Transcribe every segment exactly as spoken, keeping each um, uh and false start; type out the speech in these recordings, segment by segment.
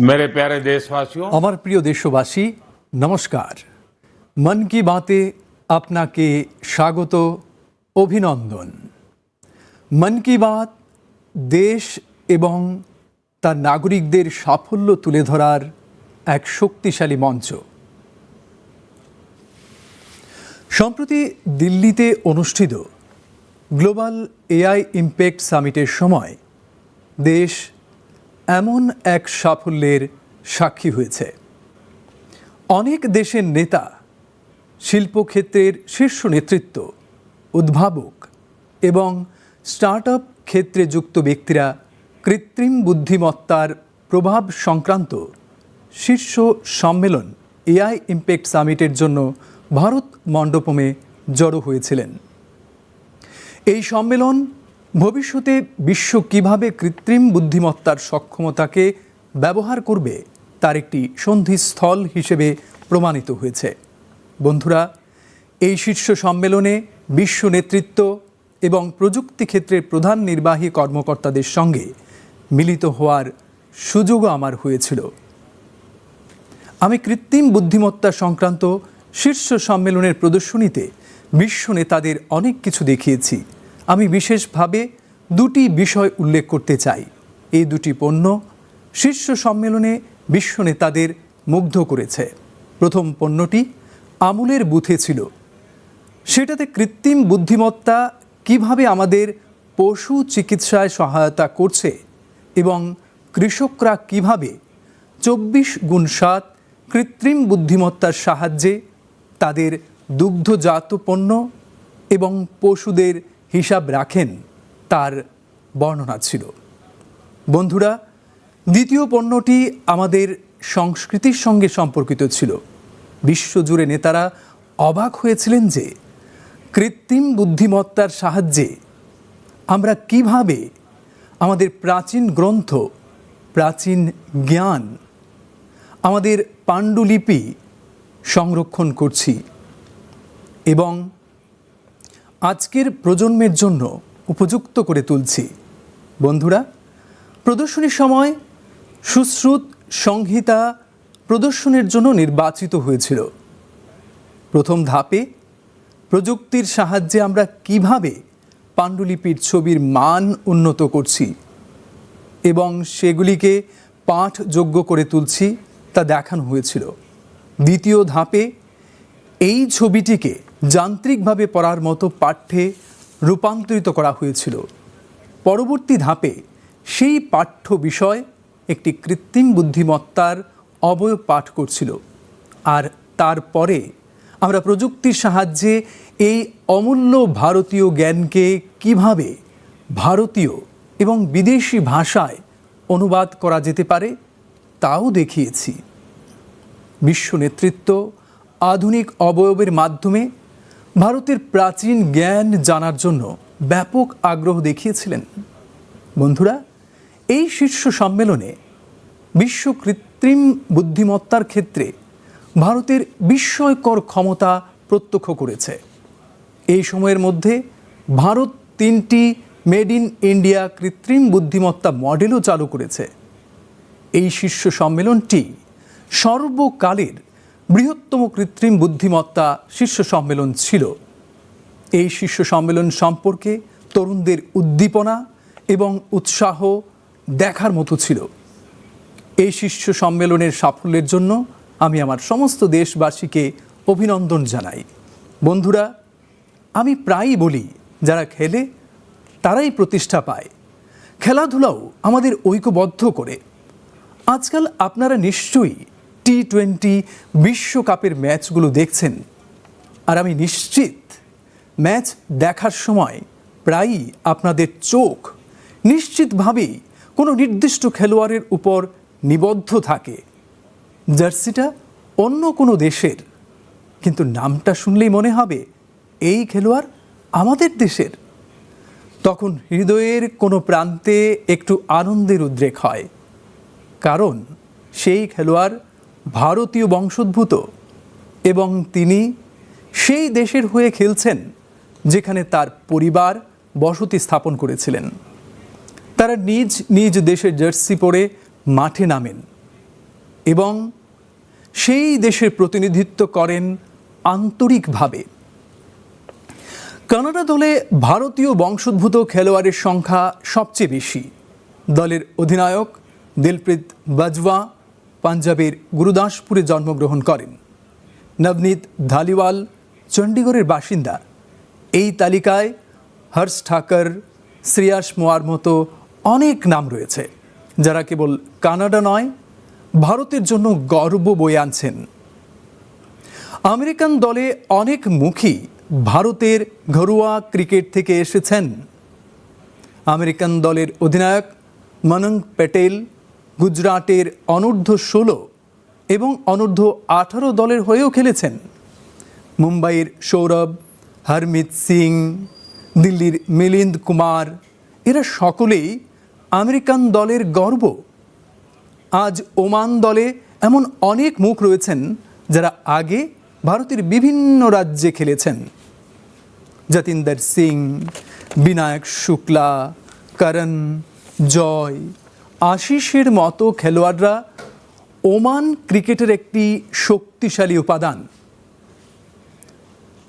मेरे प्यारे देशवासियों, আমার প্রিয় দেশবাসী, নমস্কার। মন কি বাতে আপনাকে স্বাগত, অভিনন্দন। মন কি বাত দেশ এবং তার নাগরিকদের সাফল্য তুলে ধরার এক শক্তিশালী মঞ্চ। সম্প্রতি দিল্লিতে অনুষ্ঠিত গ্লোবাল এআই ইম্প্যাক্ট সামিটের সময় দেশ এমন এক সাফল্যের সাক্ষী হয়েছে। অনেক দেশের নেতা, শিল্পক্ষেত্রের শীর্ষ নেতৃত্ব, উদ্ভাবক এবং স্টার্টআপ ক্ষেত্রে যুক্ত ব্যক্তিরা কৃত্রিম বুদ্ধিমত্তার প্রভাব সংক্রান্ত শীর্ষ সম্মেলন এআই ইম্প্যাক্ট সামিটের জন্য ভারত মণ্ডপমে জড়ো হয়েছিলেন। এই সম্মেলন ভবিষ্যতে বিশ্ব কিভাবে কৃত্রিম বুদ্ধিমত্তার সক্ষমতাকে ব্যবহার করবে, তার একটি সন্ধিস্থল হিসেবে প্রমাণিত হয়েছে। বন্ধুরা, এই শীর্ষ সম্মেলনে বিশ্ব নেতৃত্ব এবং প্রযুক্তি ক্ষেত্রের প্রধান নির্বাহী কর্মকর্তাদের সঙ্গে মিলিত হওয়ার সুযোগও আমার হয়েছিল। আমি কৃত্রিম বুদ্ধিমত্তা সংক্রান্ত শীর্ষ সম্মেলনের প্রদর্শনীতে বিশ্ব নেতাদের অনেক কিছু দেখিয়েছি। আমি বিশেষভাবে দুটি বিষয় উল্লেখ করতে চাই। এই দুটি পণ্য শীর্ষ সম্মেলনে বিশ্ব নেতাদের মুগ্ধ করেছে। প্রথম পণ্যটি আমুলের বুথে ছিল। সেটাতে কৃত্রিম বুদ্ধিমত্তা কিভাবে আমাদের পশু চিকিৎসায় সহায়তা করছে এবং কৃষকরা কিভাবে চব্বিশ গুণ সাত কৃত্রিম বুদ্ধিমত্তার সাহায্যে তাদের দুগ্ধজাত পণ্য এবং পশুদের হিসাব রাখেন, তার বর্ণনা ছিল। বন্ধুরা, দ্বিতীয় পণ্যটি আমাদের সংস্কৃতির সঙ্গে সম্পর্কিত ছিল। বিশ্বজুড়ে নেতারা অবাক হয়েছিলেন যে কৃত্রিম বুদ্ধিমত্তার সাহায্যে আমরা কিভাবে আমাদের প্রাচীন গ্রন্থ, প্রাচীন জ্ঞান, আমাদের পাণ্ডুলিপি সংরক্ষণ করছি এবং আজকের প্রজন্মের জন্য উপযুক্ত করে তুলছি। বন্ধুরা, প্রদর্শনীর সময় সুশ্রুত সংহিতা প্রদর্শনীর জন্য নির্বাচিত হয়েছিল। প্রথম ধাপে প্রযুক্তির সাহায্যে আমরা কিভাবে পাণ্ডুলিপির ছবির মান উন্নত করছি এবং সেগুলিকে পাঠযোগ্য করে তুলছি, তা দেখানো হয়েছিল। দ্বিতীয় ধাপে এই ছবিটিকে যান্ত্রিকভাবে পড়ার মতো পাঠ্যে রূপান্তরিত করা হয়েছিল। পরবর্তী ধাপে সেই পাঠ্য বিষয় একটি কৃত্রিম বুদ্ধিমত্তার অবয়ব পাঠ করছিল। আর তারপরে আমরা প্রযুক্তির সাহায্যে এই অমূল্য ভারতীয় জ্ঞানকে কিভাবে ভারতীয় এবং বিদেশি ভাষায় অনুবাদ করা যেতে পারে, তাও দেখিয়েছি। বিশ্ব নেতৃত্ব আধুনিক অবয়বের মাধ্যমে ভারতের প্রাচীন জ্ঞান জানার জন্য ব্যাপক আগ্রহ দেখিয়েছিলেন। বন্ধুরা, এই শীর্ষ সম্মেলনে বিশ্ব কৃত্রিম বুদ্ধিমত্তার ক্ষেত্রে ভারতের বিস্ময়কর ক্ষমতা প্রত্যক্ষ করেছে। এই সময়ের মধ্যে ভারত তিনটি মেড ইন ইন্ডিয়া কৃত্রিম বুদ্ধিমত্তা মডেলও চালু করেছে। এই শীর্ষ সম্মেলনটি সর্বকালের বৃহত্তম কৃত্রিম বুদ্ধিমত্তা শীর্ষ সম্মেলন ছিল। এই শীর্ষ সম্মেলন সম্পর্কে তরুণদের উদ্দীপনা এবং উৎসাহ দেখার মতো ছিল। এই শীর্ষ সম্মেলনের সাফল্যের জন্য আমি আমার সমস্ত দেশবাসীকে অভিনন্দন জানাই। বন্ধুরা, আমি প্রায়ই বলি, যারা খেলে তারাই প্রতিষ্ঠা পায়। খেলাধুলাও আমাদের ঐক্যবদ্ধ করে। আজকাল আপনারা নিশ্চয়ই টি টোয়েন্টি বিশ্বকাপের ম্যাচগুলো দেখছেন, আর আমি নিশ্চিত ম্যাচ দেখার সময় প্রায়ই আপনাদের চোখ নিশ্চিতভাবেই কোনো নির্দিষ্ট খেলোয়াড়ের উপর নিবদ্ধ থাকে। জার্সিটা অন্য কোনো দেশের, কিন্তু নামটা শুনলেই মনে হবে এই খেলোয়াড় আমাদের দেশের। তখন হৃদয়ের কোনো প্রান্তে একটু আনন্দের উদ্রেক হয়, কারণ সেই খেলোয়াড় ভারতীয় বংশোদ্ভূত এবং তিনি সেই দেশের হয়ে খেলছেন, যেখানে তার পরিবার বসতি স্থাপন করেছিলেন। তারা নিজ নিজ দেশের জার্সি পরে মাঠে নামেন এবং সেই দেশের প্রতিনিধিত্ব করেন আন্তরিকভাবে। কানাডা দলে ভারতীয় বংশোদ্ভূত খেলোয়াড়ের সংখ্যা সবচেয়ে বেশি। দলের অধিনায়ক দিলপ্রীত বাজওয়া পাঞ্জাবের গুরুদাসপুরে জন্মগ্রহণ করেন। নবনীত ধালিওয়াল চণ্ডীগড়ের বাসিন্দা। এই তালিকায় হর্ষ ঠাকর, শ্রেয়াস মোয়ার মতো অনেক নাম রয়েছে, যারা কেবল কানাডা নয়, ভারতের জন্য গর্ব বয়ে আনছেন। আমেরিকান দলে অনেক মুখী ভারতের ঘরোয়া ক্রিকেট থেকে এসেছেন। আমেরিকান দলের অধিনায়ক মনঙ্গ প্যাটেল গুজরাটের অনূর্ধ্ব ষোলো এবং অনূর্ধ্ব আঠারো দলের হয়েও খেলেছেন। মুম্বাইয়ের সৌরভ, হরমিত সিং, দিল্লির মিলিন্দ কুমার, এরা সকলেই আমেরিকান দলের গর্ব। আজ ওমান দলে এমন অনেক মুখ রয়েছেন, যারা আগে ভারতের বিভিন্ন রাজ্যে খেলেছেন। যতীন্দ্র সিং, বিনায়ক শুক্লা, করণ, জয়, আশিসের মতো খেলোয়াড়রা ওমান ক্রিকেটের একটি শক্তিশালী উপাদান।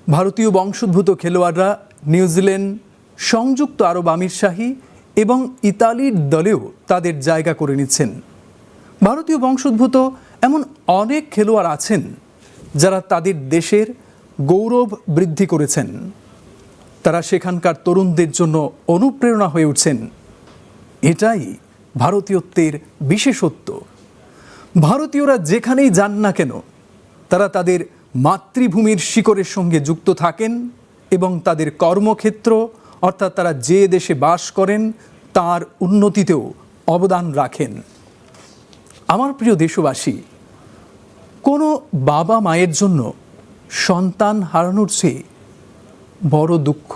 ভারতীয় বংশোদ্ভূত খেলোয়াড়রা নিউজিল্যান্ড, সংযুক্ত আরব আমিরশাহী এবং ইতালির দলেও তাদের জায়গা করে নিচ্ছেন। ভারতীয় বংশোদ্ভূত এমন অনেক খেলোয়াড় আছেন, যারা তাদের দেশের গৌরব বৃদ্ধি করেছেন। তারা সেখানকার তরুণদের জন্য অনুপ্রেরণা হয়ে উঠছেন। এটাই ভারতীয়ত্বের বিশেষত্ব। ভারতীয়রা যেখানেই যান না কেন, তারা তাদের মাতৃভূমির শিকড়ের সঙ্গে যুক্ত থাকেন এবং তাদের কর্মক্ষেত্র, অর্থাৎ তারা যে দেশে বাস করেন, তার উন্নতিতেও অবদান রাখেন। আমার প্রিয় দেশবাসী, কোনো বাবা মায়ের জন্য সন্তান হারানোর চেয়ে বড় দুঃখ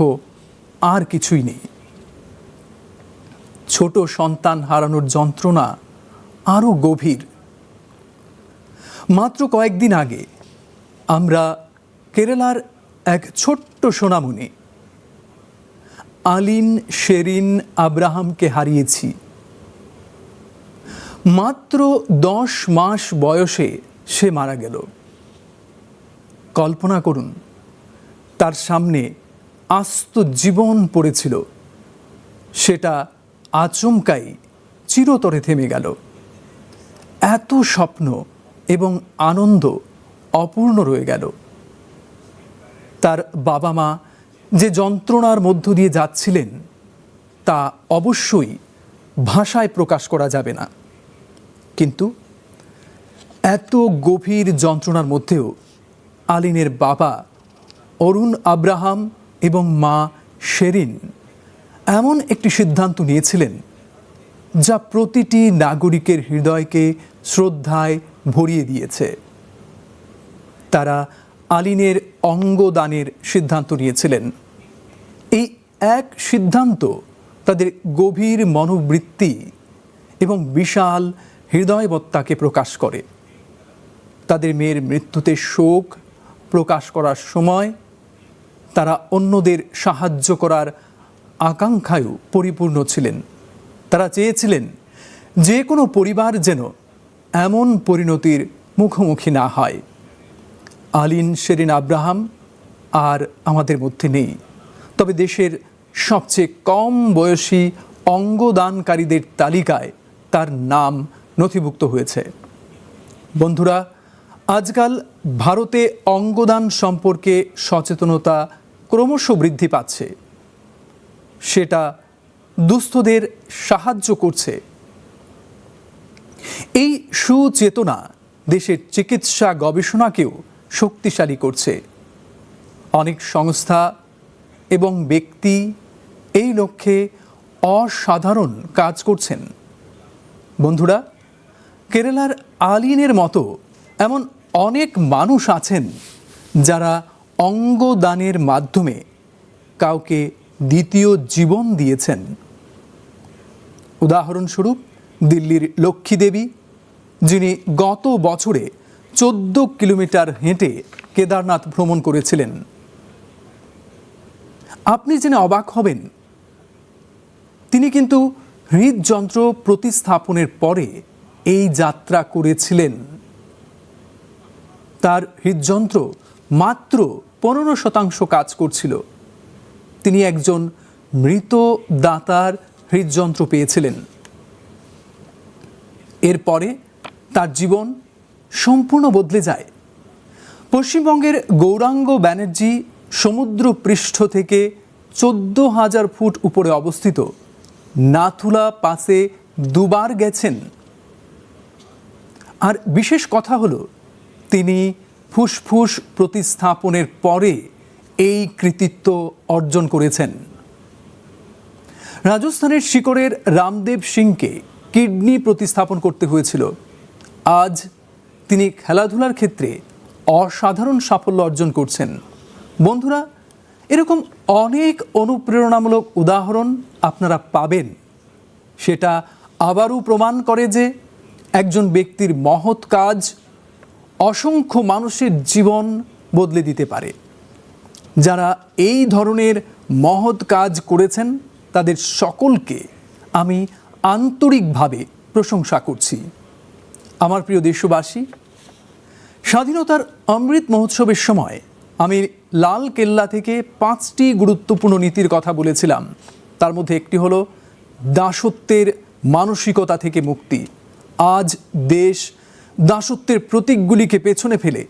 আর কিছুই নেই। ছোট সন্তান হারানোর যন্ত্রণা আরও গভীর। মাত্র কয়েকদিন আগে আমরা কেরালার এক ছোট্ট সোনামণি আলিন শেরিন আব্রাহামকে হারিয়েছি। মাত্র দশ মাস বয়সে সে মারা গেল। কল্পনা করুন, তার সামনে আস্ত জীবন পড়েছিল, সেটা আচমকাই চিরতরে থেমে গেল। এত স্বপ্ন এবং আনন্দ অপূর্ণ রয়ে গেল। তার বাবা মা যে যন্ত্রণার মধ্য দিয়ে যাচ্ছিলেন, তা অবশ্যই ভাষায় প্রকাশ করা যাবে না। কিন্তু এত গভীর যন্ত্রণার মধ্যেও আলিনের বাবা অরুণ আব্রাহাম এবং মা শেরিন এমন একটি সিদ্ধান্ত নিয়েছিলেন, যা প্রতিটি নাগরিকের হৃদয়কে শ্রদ্ধায় ভরিয়ে দিয়েছে। তারা আলিনের অঙ্গদানের সিদ্ধান্ত নিয়েছিলেন। এই এক সিদ্ধান্ত তাদের গভীর মনোবৃত্তি এবং বিশাল হৃদয়বত্তাকে প্রকাশ করে। তাদের মেয়ের মৃত্যুতে শোক প্রকাশ করার সময় তারা অন্যদের সাহায্য করার আকাঙ্ক্ষায়ও পরিপূর্ণ ছিলেন। তারা চেয়েছিলেন যে কোনো পরিবার যেন এমন পরিণতির মুখোমুখি না হয়। আলিন শেরিন আব্রাহাম আর আমাদের মধ্যে নেই, তবে দেশের সবচেয়ে কম বয়সী অঙ্গদানকারীদের তালিকায় তার নাম নথিভুক্ত হয়েছে। বন্ধুরা, আজকাল ভারতে অঙ্গদান সম্পর্কে সচেতনতা ক্রমশ বৃদ্ধি পাচ্ছে। সেটা দুস্থদের সাহায্য করছে। এই সুচেতনা দেশের চিকিৎসা গবেষণাকেও শক্তিশালী করছে। অনেক সংস্থা এবং ব্যক্তি এই লক্ষ্যে অসাধারণ কাজ করছেন। বন্ধুরা, কেরালার আলিনের মতো এমন অনেক মানুষ আছেন, যারা অঙ্গদানের মাধ্যমে কাউকে দ্বিতীয় জীবন দিয়েছেন। উদাহরণস্বরূপ, দিল্লির লক্ষ্মী দেবী, যিনি গত বছরে চোদ্দ কিলোমিটার হেঁটে কেদারনাথ ভ্রমণ করেছিলেন। আপনি জেনে অবাক হবেন, তিনি কিন্তু হৃদযন্ত্র প্রতিস্থাপনের পরে এই যাত্রা করেছিলেন। তার হৃদযন্ত্র মাত্র পনেরো শতাংশ কাজ করছিল। তিনি একজন মৃত দাতার হৃদযন্ত্র পেয়েছিলেন। এরপরে তার জীবন সম্পূর্ণ বদলে যায়। পশ্চিমবঙ্গের গৌরাঙ্গ ব্যানার্জি সমুদ্র পৃষ্ঠ থেকে চোদ্দ হাজার ফুট উপরে অবস্থিত নাথুলা পাসে দুবার গেছেন। আর বিশেষ কথা হলো, তিনি ফুসফুস প্রতিস্থাপনের পরে এই কৃতিত্ব অর্জন করেছেন। রাজস্থানের শিকরের রামদেব সিংকে কিডনি প্রতিস্থাপন করতে হয়েছিল। আজ তিনি খেলাধুলার ক্ষেত্রে অসাধারণ সাফল্য অর্জন করছেন। বন্ধুরা, এরকম অনেক অনুপ্রেরণামূলক উদাহরণ আপনারা পাবেন। সেটা আবারও প্রমাণ করে যে একজন ব্যক্তির মহৎ কাজ অসংখ্য মানুষের জীবন বদলে দিতে পারে। যারা এই ধরনের মহৎ কাজ করেছেন, তাদের সকলকে আমি আন্তরিকভাবে প্রশংসা করছি। আমার প্রিয় দেশবাসী, স্বাধীনতার অমৃত মহোৎসবের সময় আমি লাল কেল্লা থেকে পাঁচটি গুরুত্বপূর্ণ নীতির কথা বলেছিলাম। তার মধ্যে একটি হলো দাসত্বের মানসিকতা থেকে মুক্তি। আজ দেশ দাসত্বের প্রতীকগুলিকে পেছনে ফেলে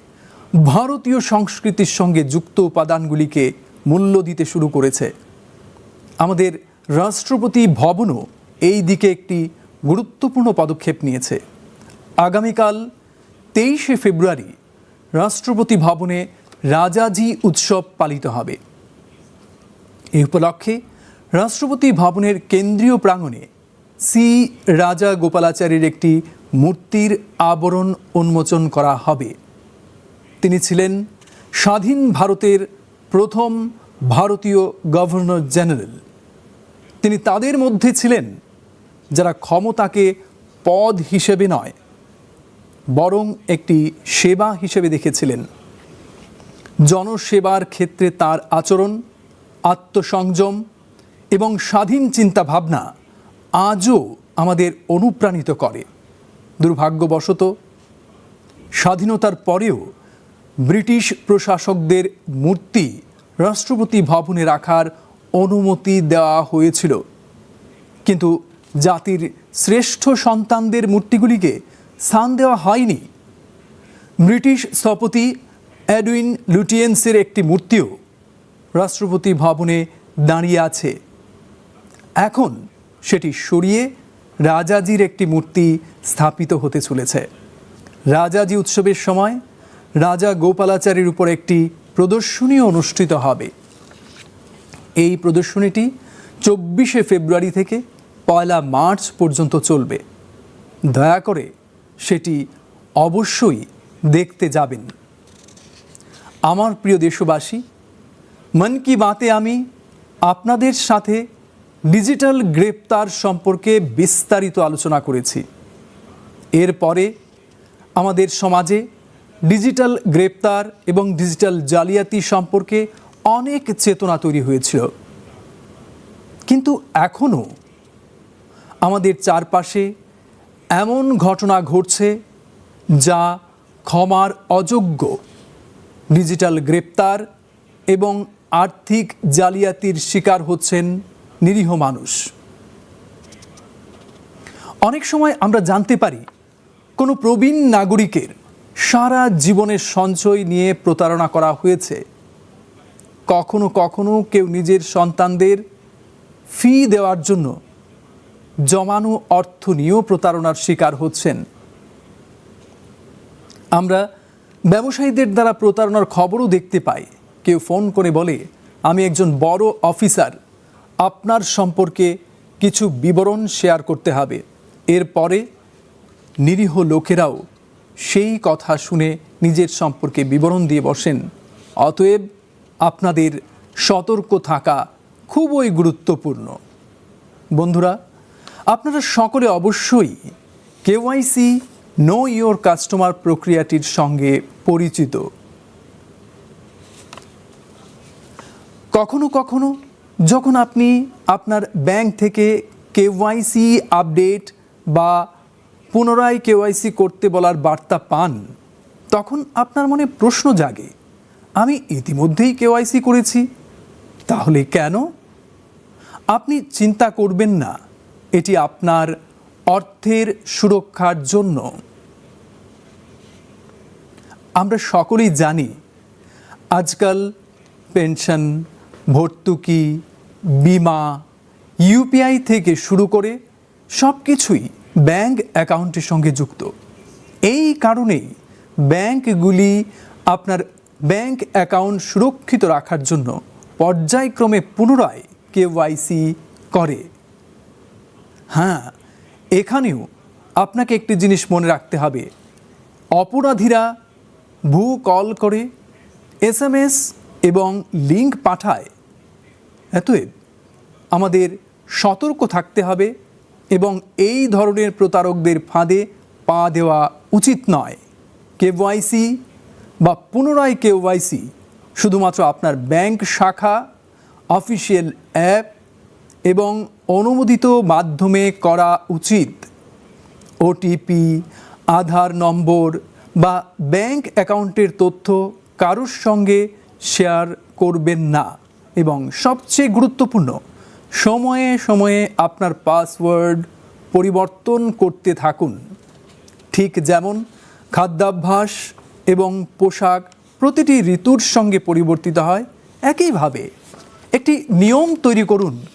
ভারতীয় সংস্কৃতির সঙ্গে যুক্ত উপাদানগুলিকে মূল্য দিতে শুরু করেছে। আমাদের রাষ্ট্রপতি ভবনও এই দিকে একটি গুরুত্বপূর্ণ পদক্ষেপ নিয়েছে। আগামীকাল তেইশে ফেব্রুয়ারি রাষ্ট্রপতি ভবনে রাজাজি উৎসব পালিত হবে। এই উপলক্ষে রাষ্ট্রপতি ভবনের কেন্দ্রীয় প্রাঙ্গণে সি রাজা গোপালাচারীর একটি মূর্তির আবরণ উন্মোচন করা হবে। তিনি ছিলেন স্বাধীন ভারতের প্রথম ভারতীয় গভর্নর জেনারেল। তিনি তাদের মধ্যে ছিলেন যারা ক্ষমতাকে পদ হিসেবে নয়, বরং একটি সেবা হিসেবে দেখেছিলেন। জনসেবার ক্ষেত্রে তার আচরণ, আত্মসংযম এবং স্বাধীন চিন্তাভাবনা আজও আমাদের অনুপ্রাণিত করে। দুর্ভাগ্যবশত, স্বাধীনতার পরেও ব্রিটিশ প্রশাসকদের মূর্তি রাষ্ট্রপতি ভবনে রাখার অনুমতি দেওয়া হয়েছিল, কিন্তু জাতির শ্রেষ্ঠ সন্তানদের মূর্তিগুলিকে স্থান দেওয়া হয়নি। ব্রিটিশ স্থপতি এডউইন লুটিয়েন্সের একটি মূর্তিও রাষ্ট্রপতি ভবনে দাঁড়িয়ে আছে। এখন সেটি সরিয়ে রাজাজির একটি মূর্তি স্থাপিত হতে চলেছে। রাজাজি উৎসবের সময় রাজা গোপালাচারীর উপর একটি প্রদর্শনী অনুষ্ঠিত হবে। এই প্রদর্শনীটি চব্বিশে ফেব্রুয়ারি থেকে পয়লা মার্চ পর্যন্ত চলবে। দয়া করে সেটি অবশ্যই দেখতে যাবেন। আমার প্রিয় দেশবাসী, মন কি বাতে আমি আপনাদের সাথে ডিজিটাল গ্রেপ্তার সম্পর্কে বিস্তারিত আলোচনা করেছি। এরপরে আমাদের সমাজে ডিজিটাল গ্রেপ্তার এবং ডিজিটাল জালিয়াতি সম্পর্কে অনেক চেতনা তৈরি হয়েছিল, কিন্তু এখনও আমাদের চারপাশে এমন ঘটনা ঘটছে যা ক্ষমার অযোগ্য। ডিজিটাল গ্রেপ্তার এবং আর্থিক জালিয়াতির শিকার হচ্ছেন নিরীহ মানুষ। অনেক সময় আমরা জানতে পারি কোনো প্রবীণ নাগরিকের সারা জীবনের সঞ্চয় নিয়ে প্রতারণা করা হয়েছে। কখনো কখনো কেউ নিজের সন্তানদের ফি দেওয়ার জন্য জমানো অর্থ নিয়েও প্রতারণার শিকার হচ্ছেন। আমরা ব্যবসায়ীদের দ্বারা প্রতারণার খবরও দেখতে পাই। কেউ ফোন করে বলে, "আমি একজন বড় অফিসার, আপনার সম্পর্কে কিছু বিবরণ শেয়ার করতে হবে।" এরপরে নিরীহ লোকেরাও সেই কথা শুনে নিজের সম্পর্কে বিবরণ দিয়ে বসেন। অতএব আপনাদের সতর্ক থাকা খুবই গুরুত্বপূর্ণ। বন্ধুরা, আপনারা সকলে অবশ্যই কেওয়াইসি, নো ইওর কাস্টমার প্রক্রিয়াটির সঙ্গে পরিচিত। কখনো কখনো যখন আপনি আপনার ব্যাংক থেকে কেওয়াইসি আপডেট বা পুনরায় কেওয়াইসি করতে বলার বার্তা পান, তখন আপনার মনে প্রশ্ন জাগে, "আমি ইতিমধ্যেই কেওয়াইসি করেছি, তাহলে কেন?" আপনি চিন্তা করবেন না, এটি আপনার অর্থের সুরক্ষার জন্য। আমরা সকলেই জানি, আজকাল পেনশন, ভর্তুকি, বিমা, ইউপিআই থেকে শুরু করে সব কিছুই ব্যাংক অ্যাকাউন্টের সঙ্গে যুক্ত। এই কারণেই ব্যাংকগুলি আপনার ব্যাংক অ্যাকাউন্ট সুরক্ষিত রাখার জন্য পর্যায়ক্রমে পুনরায় কেওয়াইসি করে। হ্যাঁ, এখানেও আপনাকে একটি জিনিস মনে রাখতে হবে, অপরাধীরা ভুয়ো কল করে, এসএমএস এবং লিংক পাঠায়। অতএব আমাদের সতর্ক থাকতে হবে এবং এই ধরনের প্রতারকদের ফাঁদে পা দেওয়া উচিত নয়। কেওয়াইসি বা পুনরায় কেওয়াইসি শুধুমাত্র আপনার ব্যাংক শাখা, অফিসিয়াল অ্যাপ এবং অনুমোদিত মাধ্যমে করা উচিত। ওটিপি, আধার নম্বর বা ব্যাংক অ্যাকাউন্টের তথ্য কারোর সঙ্গে শেয়ার করবেন না। এবং সবচেয়ে গুরুত্বপূর্ণ, সময়ে সময়ে আপনার পাসওয়ার্ড পরিবর্তন করতে থাকুন। ঠিক যেমন খাদ্যাভ্যাস এবং পোশাক প্রতিটি ঋতুর সঙ্গে পরিবর্তিত হয়, একইভাবে একটি নিয়ম তৈরি করুন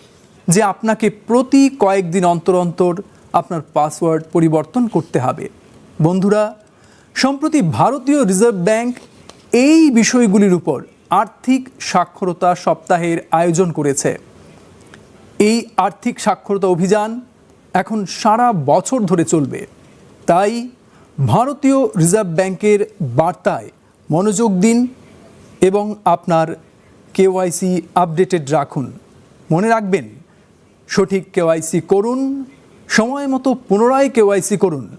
যে আপনাকে প্রতি কয়েকদিন অন্তর অন্তর আপনার পাসওয়ার্ড পরিবর্তন করতে হবে। বন্ধুরা, সম্প্রতি ভারতীয় রিজার্ভ ব্যাংক এই বিষয়গুলির উপর আর্থিক সাক্ষরতা সপ্তাহের আয়োজন করেছে। এই আর্থিক সাক্ষরতা অভিযান এখন সারা বছর ধরে চলবে। তাই ভারতীয় রিজার্ভ ব্যাংকের বার্তায় মনোযোগ দিন এবং আপনার কেওয়াইসি আপডেটেড রাখুন। মনে রাখবেন, সঠিক কেওয়াইসি করুন, সময় মতো পুনরায় কেওয়াইসি করুন।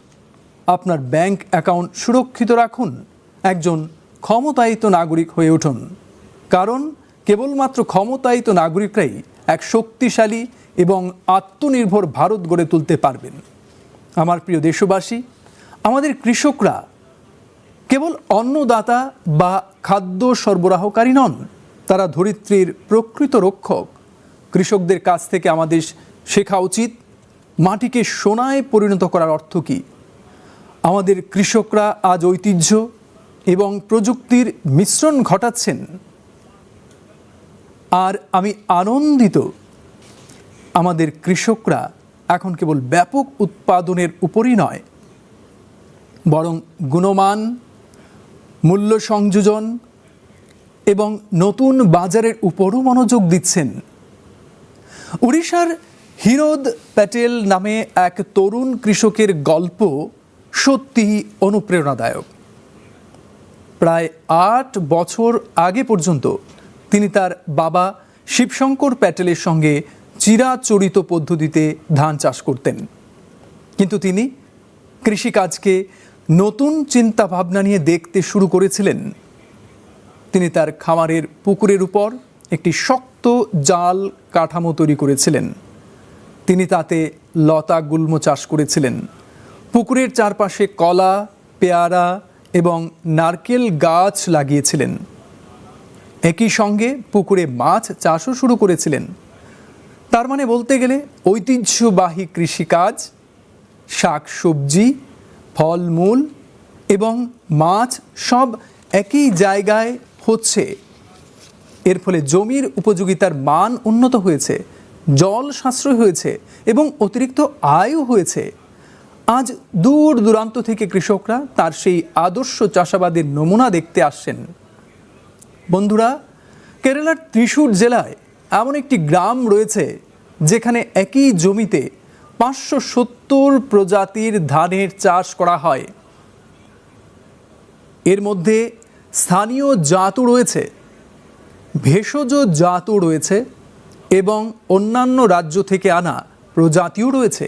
আপনার ব্যাংক অ্যাকাউন্ট সুরক্ষিত রাখুন, একজন ক্ষমতায়িত নাগরিক হয়ে উঠুন। কারণ কেবলমাত্র ক্ষমতায়িত নাগরিকরাই এক শক্তিশালী এবং আত্মনির্ভর ভারত গড়ে তুলতে পারবেন। আমার প্রিয় দেশবাসী, আমাদের কৃষকরা কেবল অন্নদাতা বা খাদ্য সরবরাহকারী নন, তারা ধরিত্রীর প্রকৃত রক্ষক। কৃষকদের কাছ থেকে আমাদের শেখা উচিত মাটিকে সোনায় পরিণত করার অর্থ কী। আমাদের কৃষকরা আজ ঐতিহ্য এবং প্রযুক্তির মিশ্রণ ঘটাচ্ছেন। আর আমি আনন্দিত, আমাদের কৃষকরা এখন কেবল ব্যাপক উৎপাদনের উপরই নয়, বরং গুণমান, মূল্য সংযোজন এবং নতুন বাজারের উপরও মনোযোগ দিচ্ছেন। উড়িষ্যার হিরোদ প্যাটেল নামে এক তরুণ কৃষকের গল্প সত্যিই অনুপ্রেরণাদায়ক। প্রায় আট বছর আগে পর্যন্ত তিনি তার বাবা শিবশঙ্কর প্যাটেলের সঙ্গে চিরাচরিত পদ্ধতিতে ধান চাষ করতেন। কিন্তু তিনি কৃষিকাজকে নতুন চিন্তাভাবনা নিয়ে দেখতে শুরু করেছিলেন। তিনি তার খামারের পুকুরের উপর একটি শক্ত জাল কাঠামো তৈরি করেছিলেন। তিনি তাতে লতা গুল্ম চাষ করেছিলেন। পুকুরের চারপাশে কলা, পেয়ারা এবং নারকেল গাছ লাগিয়েছিলেন। একই সঙ্গে পুকুরে মাছ চাষও শুরু করেছিলেন। তার মানে বলতে গেলে ঐতিহ্যবাহী কৃষিকাজ, শাকসবজি, ফলমূল এবং মাছ সব একই জায়গায় হচ্ছে। এর ফলে জমির উপযোগিতার মান উন্নত হয়েছে, জল সাশ্রয় হয়েছে এবং অতিরিক্ত আয়ও হয়েছে। আজ দূর দূরান্ত থেকে কৃষকরা তার সেই আদর্শ চাষাবাদের নমুনা দেখতে আসছেন। বন্ধুরা, কেরালার তৃশূর জেলায় এমন একটি গ্রাম রয়েছে, যেখানে একই জমিতে পাঁচশো সত্তর প্রজাতির ধানের চাষ করা হয়। এর মধ্যে স্থানীয় জাতও রয়েছে, ভেষজ জাতও রয়েছে, এবং অন্যান্য রাজ্য থেকে আনা প্রজাতিও রয়েছে।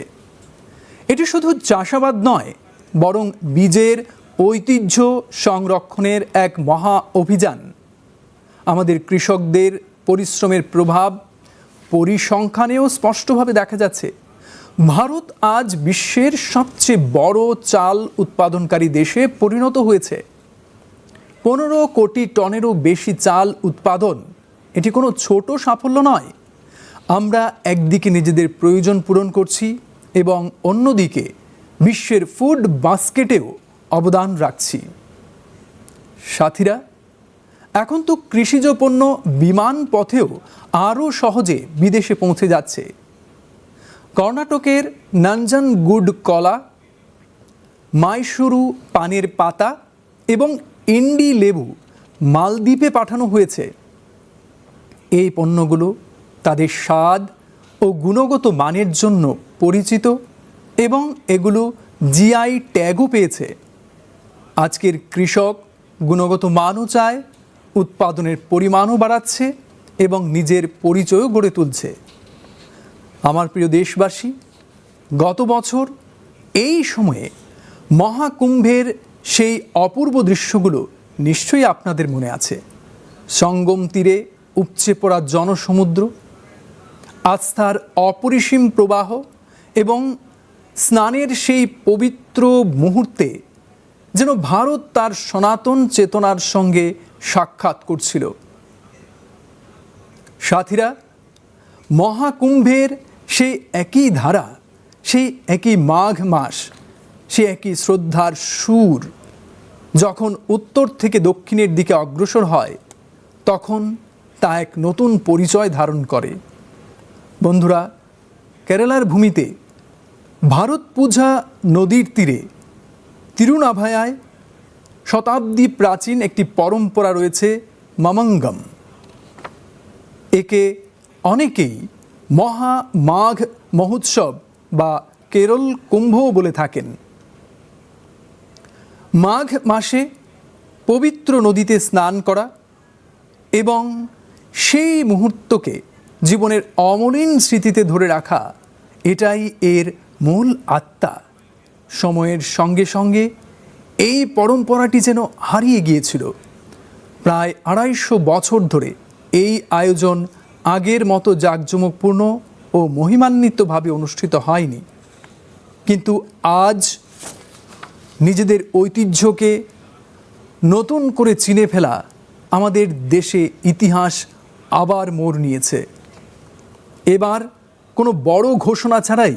এটি শুধু চাষাবাদ নয়, বরং বীজের ঐতিহ্য সংরক্ষণের এক মহা অভিযান। আমাদের কৃষকদের পরিশ্রমের প্রভাব পরিসংখ্যানেও স্পষ্টভাবে দেখা যাচ্ছে। ভারত আজ বিশ্বের সবচেয়ে বড় চাল উৎপাদনকারী দেশে পরিণত হয়েছে। পনেরো কোটি টনেরও বেশি চাল উৎপাদন, এটি কোনো ছোট সাফল্য নয়। আমরা একদিকে নিজেদের প্রয়োজন পূরণ করছি এবং অন্যদিকে বিশ্বের ফুড বাস্কেটেও অবদান রাখছি। সাথীরা, এখন তো কৃষিজ পণ্য বিমান পথেও আরও সহজে বিদেশে পৌঁছে যাচ্ছে। কর্ণাটকের নাঞ্জানগুড কলা, মাইসুরু পানের পাতা এবং ইন্ডি লেবু মালদ্বীপে পাঠানো হয়েছে। এই পণ্যগুলো তাদের স্বাদ ও গুণগত মানের জন্য পরিচিত এবং এগুলো জিআই ট্যাগও পেয়েছে। আজকের কৃষক গুণগত মানও চায়, উৎপাদনের পরিমাণও বাড়াচ্ছে এবং নিজের পরিচয়ও গড়ে তুলছে। আমার প্রিয় দেশবাসী, গত বছর এই সময়ে মহাকুম্ভের সেই অপূর্ব দৃশ্যগুলো নিশ্চয়ই আপনাদের মনে আছে। সঙ্গম তীরে উপচে পড়া জনসমুদ্র, আস্থার অপরিসীম প্রবাহ এবং স্নানের সেই পবিত্র মুহূর্তে যেন ভারত তার সনাতন চেতনার সঙ্গে সাক্ষাৎ করছিল। সাথীরা, মহাকুম্ভের সেই একই ধারা, সেই একই মাঘ মাস, সেই একই শ্রদ্ধার সুর যখন উত্তর থেকে দক্ষিণের দিকে অগ্রসর হয়, তখন তা এক নতুন পরিচয় ধারণ করে। বন্ধুরা, কেরালার ভূমিতে ভারত পূজা নদীর তীরে তিরুনাভায়ায় শতাব্দী প্রাচীন একটি পরম্পরা রয়েছে, মামাঙ্গম। একে অনেকেই মহা মাঘ মহোৎসব বা কেরল কুম্ভও বলে থাকেন। মাঘ মাসে পবিত্র নদীতে স্নান করা এবং সেই মুহূর্তকে জীবনের অমলিন স্মৃতিতে ধরে রাখা, এটাই এর মূল আত্মা। সময়ের সঙ্গে সঙ্গে এই পরম্পরাটি যেন হারিয়ে গিয়েছিল। প্রায় আড়াইশো বছর ধরে এই আয়োজন আগের মতো জাঁকজমকপূর্ণ ও মহিমান্বিতভাবে অনুষ্ঠিত হয়নি। কিন্তু আজ নিজেদের ঐতিহ্যকে নতুন করে চিনে ফেলা আমাদের দেশে ইতিহাস আবার মোড় নিয়েছে। এবার কোনো বড় ঘোষণা ছাড়াই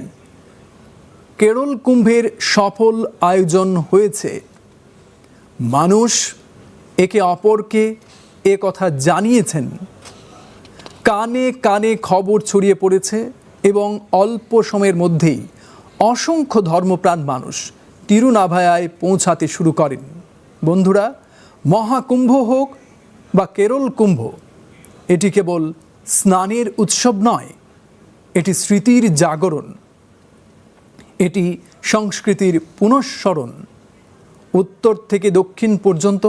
কেরল কুম্ভের সফল আয়োজন হয়েছে। মানুষ একে অপরকে এ কথা জানিয়েছেন। কানে কানে খবর ছড়িয়ে পড়েছে এবং অল্প সময়ের মধ্যেই অসংখ্য ধর্মপ্রাণ মানুষ তিরুনাভায়ায় পৌঁছাতে শুরু করেন। বন্ধুরা, মহাকুম্ভ হোক বা কেরল কুম্ভ, এটি কেবল স্নানের উৎসব নয়, এটি স্মৃতির জাগরণ, এটি সংস্কৃতির পুনঃস্মরণ। উত্তর থেকে দক্ষিণ পর্যন্ত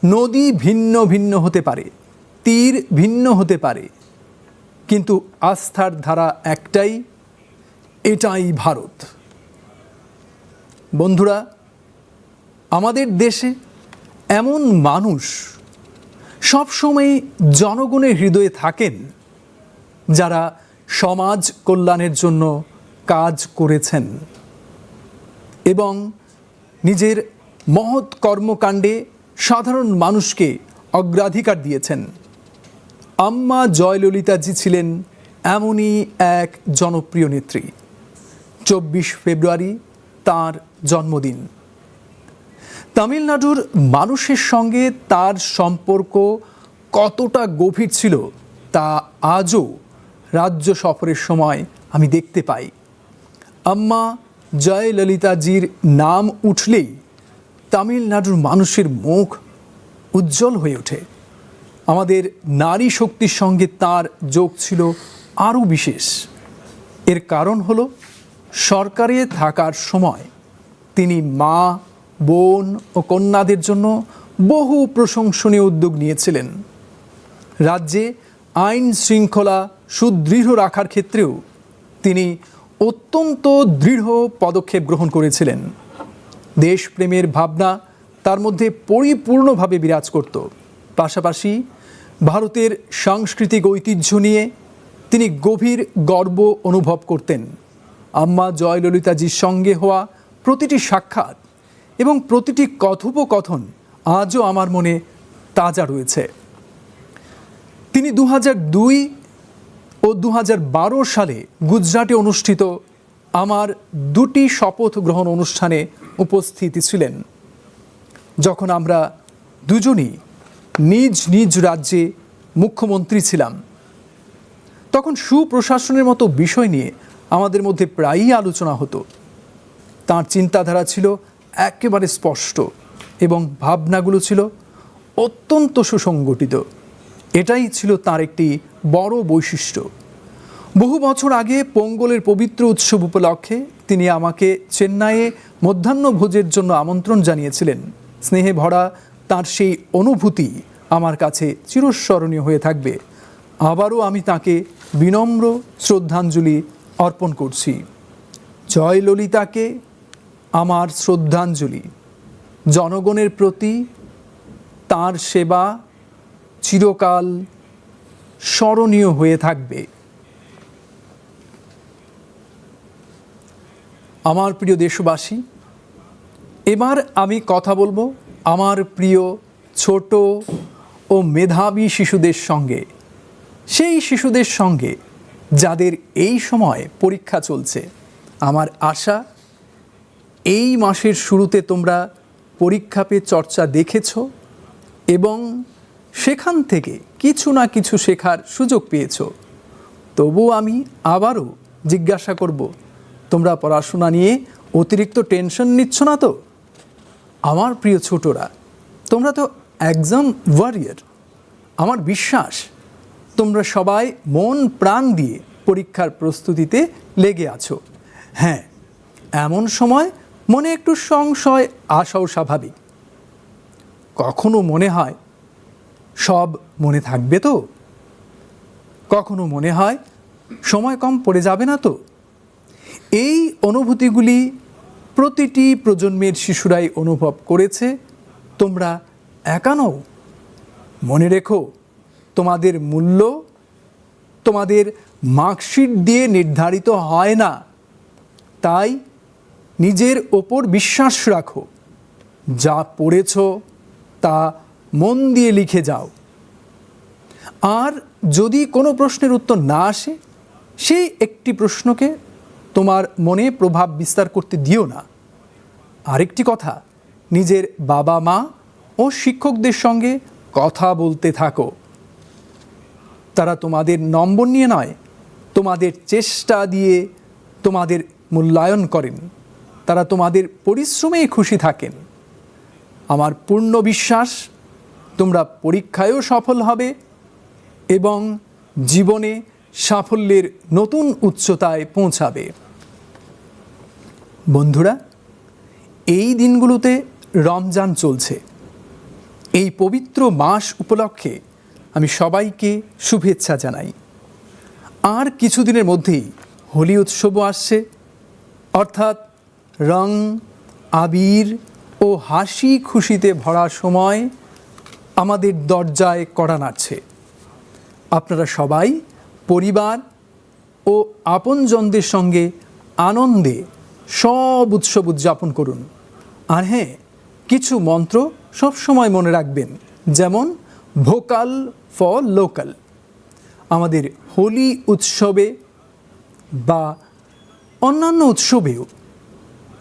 নদী ভিন্ন ভিন্ন হতে পারে, তীর ভিন্ন হতে পারে, কিন্তু আস্থার ধারা একটাই, এটাই ভারত। বন্ধুরা, আমাদের দেশে এমন মানুষ সবসময় জনগণের হৃদয়ে থাকেন, যারা সমাজ কল্যাণের জন্য কাজ করেছেন এবং নিজের মহৎ কর্মকাণ্ডে সাধারণ মানুষকে অগ্রাধিকার দিয়েছেন। আম্মা জয়ললিতাজি ছিলেন এমনই এক জনপ্রিয় নেত্রী। চব্বিশ ফেব্রুয়ারি তার জন্মদিন। তামিলনাড়ুর মানুষের সঙ্গে তার সম্পর্ক কতটা গভীর ছিল, তা আজও রাজ্য সফরের সময় আমি দেখতে পাই। আম্মা জয়ললিতাজির নাম উঠলেই তামিলনাড়ুর মানুষের মুখ উজ্জ্বল হয়ে ওঠে। আমাদের নারী শক্তির সঙ্গে তার যোগ ছিল আরও বিশেষ। এর কারণ হলো, সরকারে থাকার সময় তিনি মা, বোন ও কন্যাদের জন্য বহু প্রশংসনীয় উদ্যোগ নিয়েছিলেন। রাজ্যে আইন শৃঙ্খলা সুদৃঢ় রাখার ক্ষেত্রেও তিনি অত্যন্ত দৃঢ় পদক্ষেপ গ্রহণ করেছিলেন। দেশপ্রেমের ভাবনা তার মধ্যে পরিপূর্ণভাবে বিরাজ করত। পাশাপাশি ভারতের সাংস্কৃতিক ঐতিহ্য নিয়ে তিনি গভীর গর্ব অনুভব করতেন। আম্মা জয়ললিতাজির সঙ্গে হওয়া প্রতিটি সাক্ষাৎ এবং প্রতিটি কথোপকথন আজও আমার মনে তাজা রয়েছে। তিনি দু হাজার দুই ও দু হাজার বারো সালে গুজরাটে অনুষ্ঠিত আমার দুটি শপথ গ্রহণ অনুষ্ঠানে উপস্থিত ছিলেন, যখন আমরা দুজনই নিজ নিজ রাজ্যে মুখ্যমন্ত্রী ছিলাম। তখন সুপ্রশাসনের মতো বিষয় নিয়ে আমাদের মধ্যে প্রায়ই আলোচনা হতো। তার চিন্তাধারা ছিল একেবারে স্পষ্ট এবং ভাবনাগুলো ছিল অত্যন্ত সুসংগঠিত। এটাই ছিল তার একটি বড় বৈশিষ্ট্য। বহু বছর আগে পোঙ্গলের পবিত্র উৎসব উপলক্ষে তিনি আমাকে চেন্নাইয়ে মধ্যাহ্নভোজের জন্য আমন্ত্রণ জানিয়েছিলেন। স্নেহে ভরা তার সেই অনুভূতি আমার কাছে চিরস্মরণীয় হয়ে থাকবে। আবারও আমি তাকে বিনম্র শ্রদ্ধাঞ্জলি অর্পণ করছি। জয়ললিতাকে আমার শ্রদ্ধাঞ্জলি। জনগণের প্রতি তার সেবা চিরকাল স্মরণীয় হয়ে থাকবে। আমার প্রিয় দেশবাসী, এবার আমি কথা বলবো আমার প্রিয় ছোট ও মেধাবী শিশুদের সঙ্গে, সেই শিশুদের সঙ্গে যাদের এই সময় পরীক্ষা চলছে। আমার আশা, এই মাসের শুরুতে তোমরা পরীক্ষা পে চর্চা দেখেছ এবং সেখান থেকে কিছু না কিছু শেখার সুযোগ পেয়েছ। তবুও আমি আবারও জিজ্ঞাসা করব, তোমরা পড়াশোনা নিয়ে অতিরিক্ত টেনশন নিচ্ছ না তো? আমার প্রিয় ছোটরা, তোমরা তো এক্সাম ওয়ারিয়র। আমার বিশ্বাস, তোমরা সবাই মন প্রাণ দিয়ে পরীক্ষার প্রস্তুতিতে লেগে আছো। হ্যাঁ, এমন সময় মনে একটু সংশয় আসাও স্বাভাবিক। কখনো মনে হয়, সব মনে থাকবে তো? কখনো মনে হয়, সময় কম পড়ে যাবে না তো? এই অনুভূতিগুলি প্রতিটি প্রজন্মের শিশুরাই অনুভব করেছে, তোমরা একা নও। মনে রেখো, তোমাদের মূল্য তোমাদের মার্কশিট দিয়ে নির্ধারিত হয় না। তাই নিজের ওপর বিশ্বাস রাখো। যা পড়েছ, তা মন দিয়ে লিখে যাও। আর যদি কোনো প্রশ্নের উত্তর না আসে, সেই একটি প্রশ্নকে তোমার মনে প্রভাব বিস্তার করতে দিও না। আরেকটি কথা, নিজের বাবা-মা ও শিক্ষকদের সঙ্গে কথা বলতে থাকো। তারা তোমাদের নম্বর নিয়ে নয়, তোমাদের চেষ্টা দিয়ে তোমাদের মূল্যায়ন করেন। তারা তোমাদের পরিশ্রমেই খুশি থাকেন। আমার পূর্ণ বিশ্বাস, তোমরা পরীক্ষায়ও সফল হবে এবং জীবনে সাফল্যের নতুন উচ্চতায় পৌঁছাবে। বন্ধুরা, এই দিনগুলোতে রমজান চলছে। এই পবিত্র মাস উপলক্ষে আমি সবাইকে শুভেচ্ছা জানাই। আর কিছুদিনের মধ্যেই হোলি উৎসবও আসছে, অর্থাৎ রং, আবির ও হাসি খুশিতে ভরা সময় আমাদের দরজায় কড়া নাড়ছে। আপনারা সবাই পরিবার ও আপনজনদের সঙ্গে আনন্দে সব উৎসব উদযাপন করুন। আর হ্যাঁ, কিছু মন্ত্র সবসময় মনে রাখবেন, যেমন ভোকাল ফর লোকাল। আমাদের হোলি উৎসবে বা অন্যান্য উৎসবেও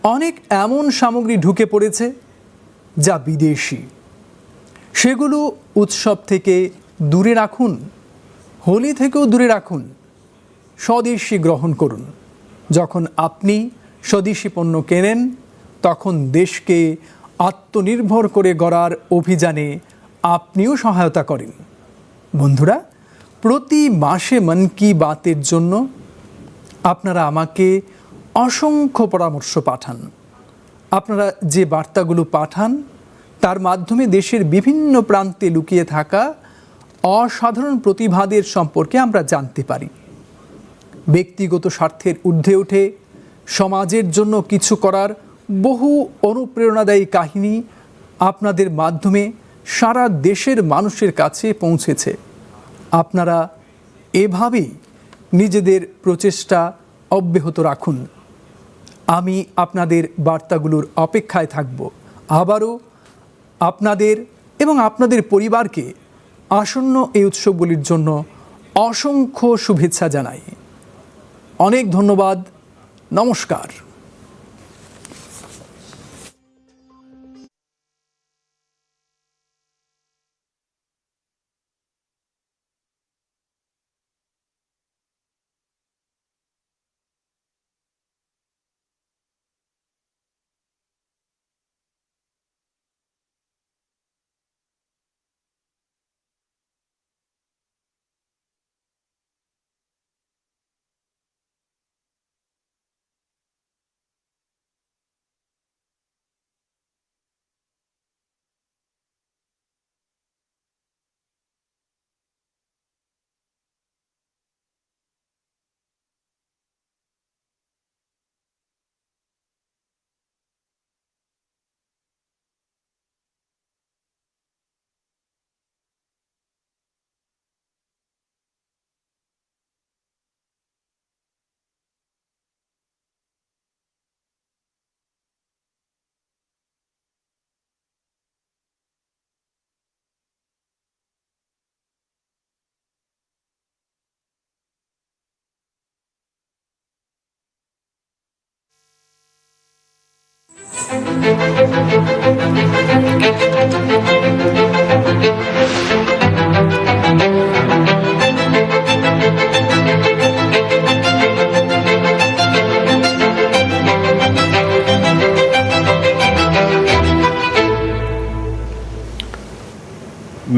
অনেক এমন সামগ্রী ঢুকে পড়েছে যা বিদেশি। সেগুলো উৎসব থেকে দূরে রাখুন, হোলি থেকেও দূরে রাখুন। স্বদেশি গ্রহণ করুন। যখন আপনি স্বদেশি পণ্য কেনেন, তখন দেশকে আত্মনির্ভর করে গড়ার অভিযানে আপনিও সহায়তা করেন। বন্ধুরা, প্রতি মাসে মন কি বাতের জন্য আপনারা আমাকে অসংখ্য পরামর্শ পাঠান। আপনারা যে বার্তাগুলো পাঠান, তার মাধ্যমে দেশের বিভিন্ন প্রান্তে লুকিয়ে থাকা অসাধারণ প্রতিভাদের সম্পর্কে আমরা জানতে পারি। ব্যক্তিগত স্বার্থের ঊর্ধ্বে উঠে সমাজের জন্য কিছু করার বহু অনুপ্রেরণাদায়ী কাহিনী আপনাদের মাধ্যমে সারা দেশের মানুষের কাছে পৌঁছেছে। আপনারা এভাবেই নিজেদের প্রচেষ্টা অব্যাহত রাখুন। আমি আপনাদের বার্তাগুলোর অপেক্ষায় থাকব। আবারও আপনাদের এবং আপনাদের পরিবারকে আসন্ন এই উৎসবগুলির জন্য অসংখ্য শুভেচ্ছা জানাই। অনেক ধন্যবাদ। নমস্কার।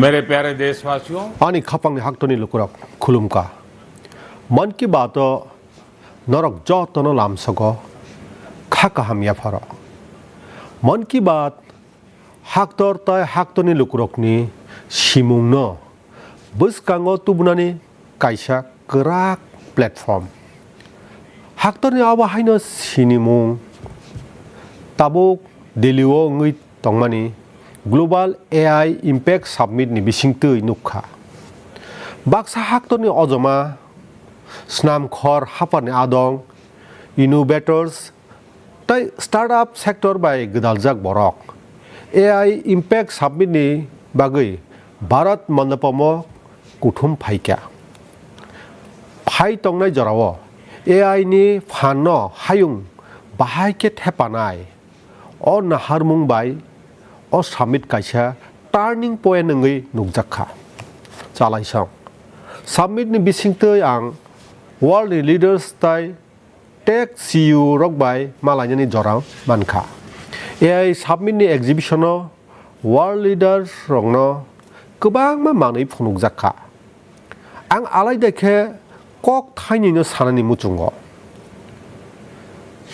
मेरे प्यारे देशवासियों, Ani khapangni haktorni lukurok khulumkha. Mann Ki Baat o norok jotono lamsogo kha kaham yapharo. Mann Ki Baat haktor tai haktorni lukurokni simungno bwskango tubunani kaisa kwrak platform. Haktorni abo haino sinimung tabuk Delhi o wngwi tongmani Global A I Impact Summit ni bisingtwi nukha. Baksa haktorni ojoma, snamkhor haphar ni adong, innovators tei startup sector bai gwdaljak borok A I Impact Summit ni bagwi Bharat Mandapam o kuthum phaikha. Phai tongnai jorao A I ni phan no hayung bahai khe thepanai. O naharmung bai o summit kaisa turning point wngwi nukjak kha. Chalaisong. Summit ni bisingtwi ang world ni leaders tai tech C E O rok bai malainani jora mankha. A I summit ni exhibition o world leaders rokno kwbangma manwi phunukjak kha. Ang alaida khe kok thainwino sanani muchungo.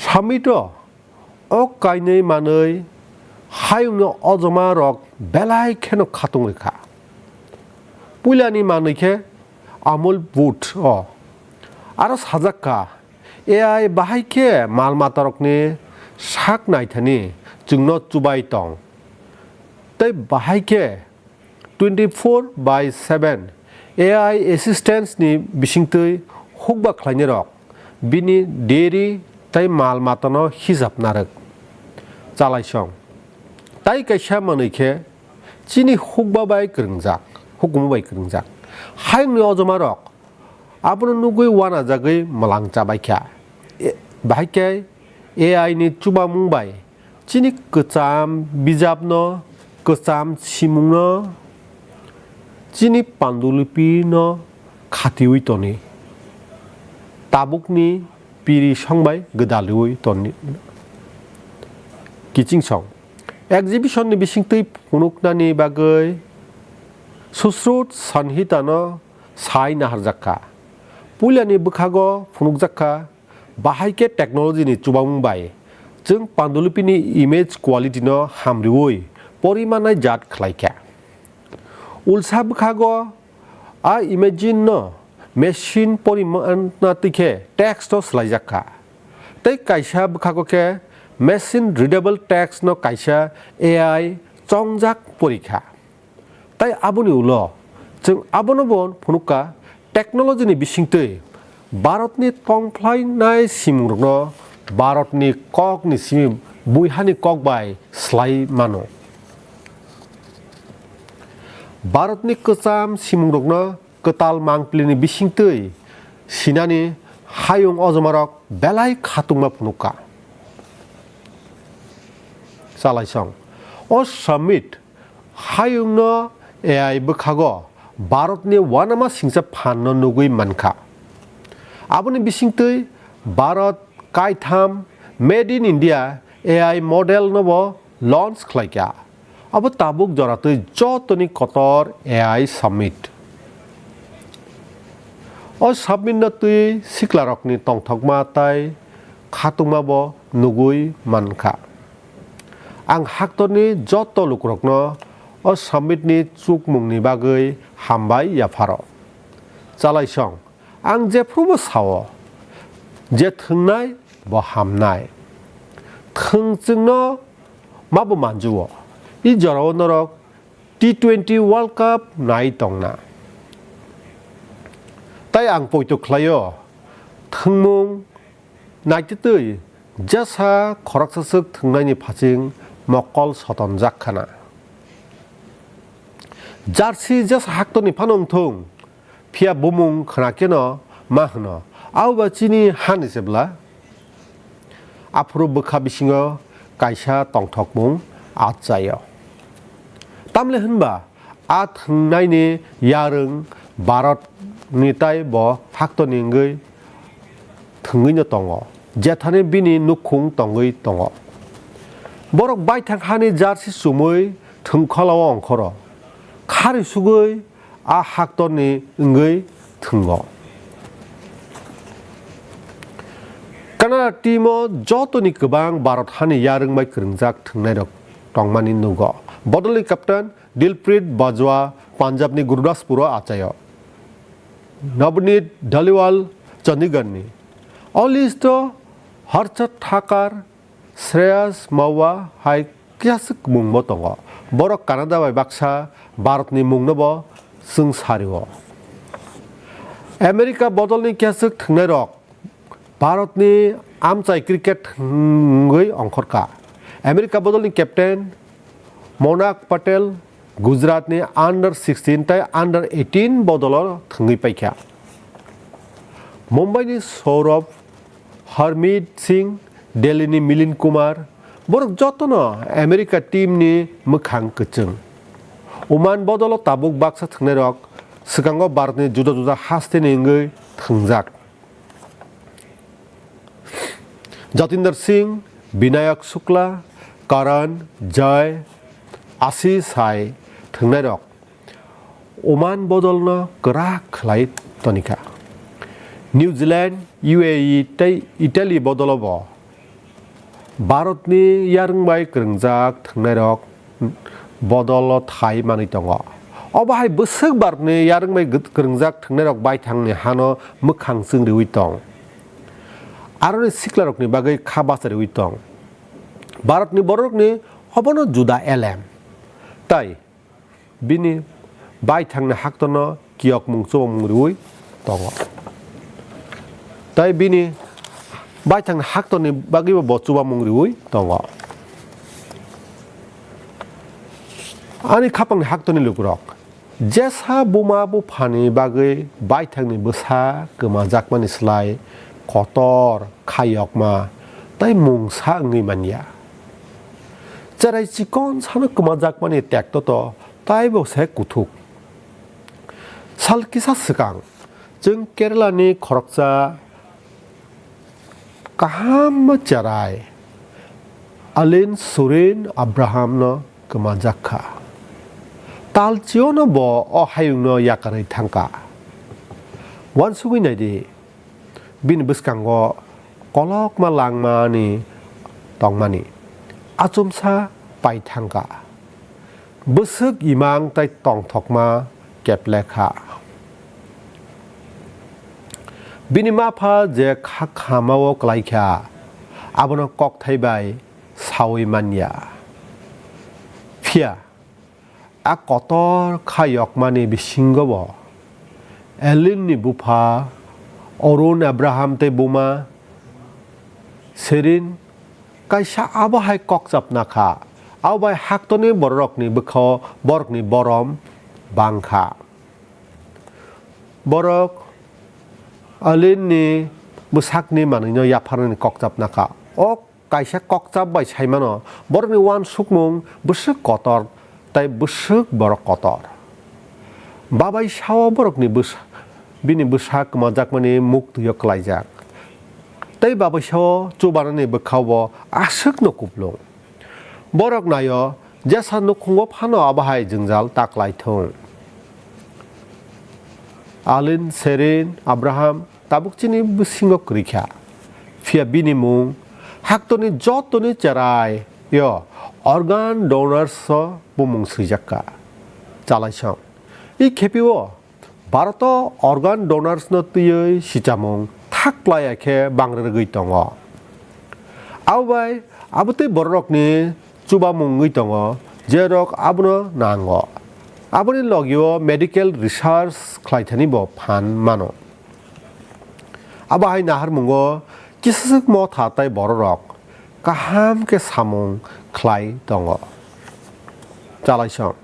Summit o O kainwi manwi hayungni ojoma rok belai kheno khatung rikha. Puilani manwi khe Amul Boat o aro sajak kha, A I bahai khe mal matarokni sak naithani chwngno chubai tong tei bahai khe twenty-four by seven A I assistance ni bisingtwi hukba khlainai rok bini dairy tei mal matano hisab narwk. Chalaisong. Tai kaisa manwi khe chini hukba bai kwrwngjak, hukumu bai kwrwngjak. Hayungni ojoma rok abono nugwi uanajagwi mwlang chabaikha. E, bahai khe A I ni chubamung bai chini kwcham bijapno, kwcham simungno, chini pandulipino khatiwi toni. Tabukni piri songbai gwdaliwi toni. Kiching song. Exhibition ni bisingtwi phunuknani bagwi Susrut Sanhita no sai naharjak kha. Puilani bwkhago phunukjak kha, bahai khe technology ni chubamung bai chwng pandulipini image quality no hamriwi porimanai jat khlai kha. Ulsa bwkhago A imagine no machine porimanna twi khe text o swlaijak kha. Tei kaisa bwkhago khe machine readable text no kaisa A I chongjak pori kha. Tai aboni ulo chwng abono bo phunukha, technology ni bisingtwi Bharatni tongphlainai simungrokno Bharatni kokni simi buihani kok bai swlai mano. Bharatni kwcham simungrokno kwtal mangpilini bisingtwi sinani hayung ojomarok belai khatungma phunukha. Chalaisong. O summit hayungno A I bwkhago Bharatni uanama singcha phanno nugwi mankha. Aboni bisingtwi Bharat kaitham Made in India A I model no bo launch khlaikha. Abo tabuk joratwi jotoni kotor A I summit. O summit no twi siklarokni tongthokma tai khatungma bo nugwi mankha. Ang haktorni joto lukurokno o summitni chukmungni bagwi hambai yapharo. Chalaisong, ang jephrubo sao, je thwngnai bo hamnai. Thwng chwngno mabo manjuo. I jorao norok T twenty World Cup nai tongna. Tai ang poito khlaio, thwngmung naitwtwi jesa khoroksa swk thwngnaini phaching mokol sotonjak khana. Jersey jesa haktorni phano wngthung, phiya bumung khna kheno ma hwno, "Abo ba chini hani se bwla?" Aphuru bwkha bisingo kaisa tongthokmung achaio. Tamle hwnba, a thwngnaini yarwng Bharatni tai bo haktorni wngwi thwngwino tongo, jethani bini nukhung tongwi tongo. Borok baithang hani jersey chumui thwngkholao ongkhoro, khari sugwi a haktorni wngwi thwngo. Canada team-o jotoni kwbang Bharat hani yarwng bai kwrwngjak thwngnairok tongmani nugo. Bodolni captain Dilpreet Bajwa Punjabni Gurdaspuro achaio. Navneet Dhaliwal Chandigarhni. O list-o Harshad Thakur, Shreyas Mawwa hai kiyaswk mungbo tongo. Borok Canada bai baksa Bharatni mungnobo chwng sario. America bodolni kiyaswk thwngnairok Bharatni amchai cricket thwngwi ongkhorkha. America bodolni captain Maunak Patel Gujaratni under sixteen tei under eighteen bodolo thwngwi paikha. Mumbaini Saurabh, Harmeet Singh, Delhini Milind Kumar, borok jotono America teamni mwkhang kwchwng. Oman bodolo tabuk baksa thwngnairok swkango Bharatni juda juda hasteni wngwi thwngjak. Jatinder Singh, Binayak Shukla, Karan, Jay, Ashish hai thwngnairok Oman bodolno kwrak khlai tonikha. New Zealand, U A E tei Italy bodolobo Bharatni yarwng bai kwrwngjak thwngnairok bodolo thai manwi tongo. Obo hai bwswk Bharatni yarwng bai kwrwngjak thwngnairok baithangni hano mwkhang chwng riwi tong. Aroni siklarokni bagwi kha bacha riwi tong. Bharatni bororokni obono juda elem. Tai bini baithangni haktorno kiyokmung chubamung riwi tongo. Tai bini baithangni haktorni bagwibo bo chubamung riwi tongo. Ani khapangni haktorni lukurok, jesa buma buphani bagwi baithangni bwsa kwmajakmani slai kotor, khayokma tei mungsa wngwi manya. Cherai chikon sano kwmajakmani tekto to taibo se kuthuk. Sal kisa swkang, chwng Kerala ni khoroksa kaham cherai Alin Surin Abraham no kwmajak kha. Talchio no bo o hayung no yakarwi thangkha. Uansugwi naidi, bini bwskango kolokma langmani tongmani achomsa pai thangkha. Bwswk imang tei tongthokma keplekha. Bini ma pha je kha khamao klaikha, abono kokthai bai saui manya. Phiya a kotor kha yokmani bisingo bo Elinni bupha Orun Abraham tei buma Serin kaisa abo hai kokchapna kha. Abo bai haktorni bororokni bwkhao borokni borom bang kha. Borok Alinni bwsakni manwino yapharnani kokchapna kha. O kaisa kokchap bai sai mano, borokni uansukmung bwswk kotor tei bwswk borok kotor. Babai sao borokni bwsa-, bini bwsa kwmajakmani muktwio klaijak. Tei babai sao chubanani bwkhao bo aswkno kuplung. Borok naio, jesa nukhungo phano abo hai jwngjal ta klai thung. Alin, Serin, Abraham tabuk chini bisingo kwrwi kha. Phiya bini mung haktorni jotoni cherai yo organ donors o bumung swijak kha. Chalaisong. I khepio Bharat o organ donors no twiwi sichamung thak playa khe bangrwgwi tongo. Abo bai abo tei bororokni chubamung wngwi tongo, jerok abono nango. Aboni logio medical research khlaithani bo phan mano. Abo hai naharmungo kisaswk motha tei bororok kaham khe samung khlai tongo. Chalaisong.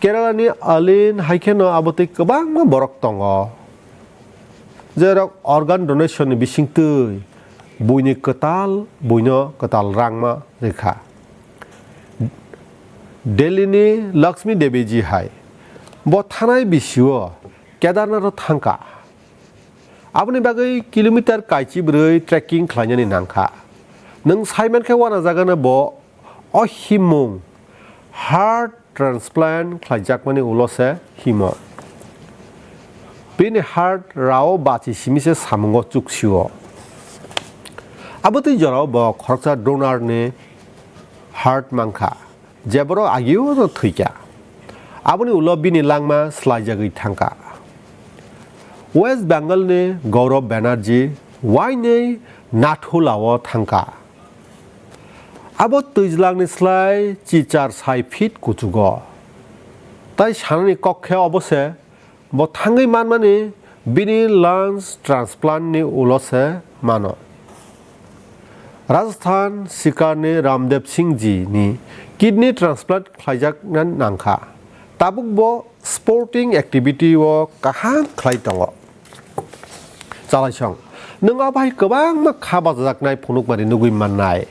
Kerala ni Alin hai kheno abo tei kwbangma borok tongo, jerok organ donation ni bisingtwi buini kwtal, buino kwtal rangma rikha. Delhi ni Lakshmi Devi ji hai, bo thanai bisio Kedarnath o thangkha. Aboni bagwi kilometer kaichi bwrwi trekking khlainani nangkha. Nwng saimankhe uanajagano bo o himung heart transplant khlaijakmani ulo se himo. Bini heart rao bachi simi se samungo chuksio. Abotwi jorao bo khoroksa donor ni heart mankha, je borok agio no thwikha. Aboni ulo bini langma swlaijagwi thangkha. West Bengal ni Gaurav Banerjee wainwi Nathula o thangkha. Abo twijlangni slai chichar sai feet kuchugo. Tai sanani kok khe obo se, bo thangwi manmani bini lungs transplant ni ulo se mano. Rajasthan Sikar ni Ramdev Singh ji ni kidney transplant khlaijakna nangkha. Tabuk bo sporting activity o kaham khlai tongo. Chalaisong, nwng abo hai kwbangma kha bachajaknai phunukmani nugwi mannai.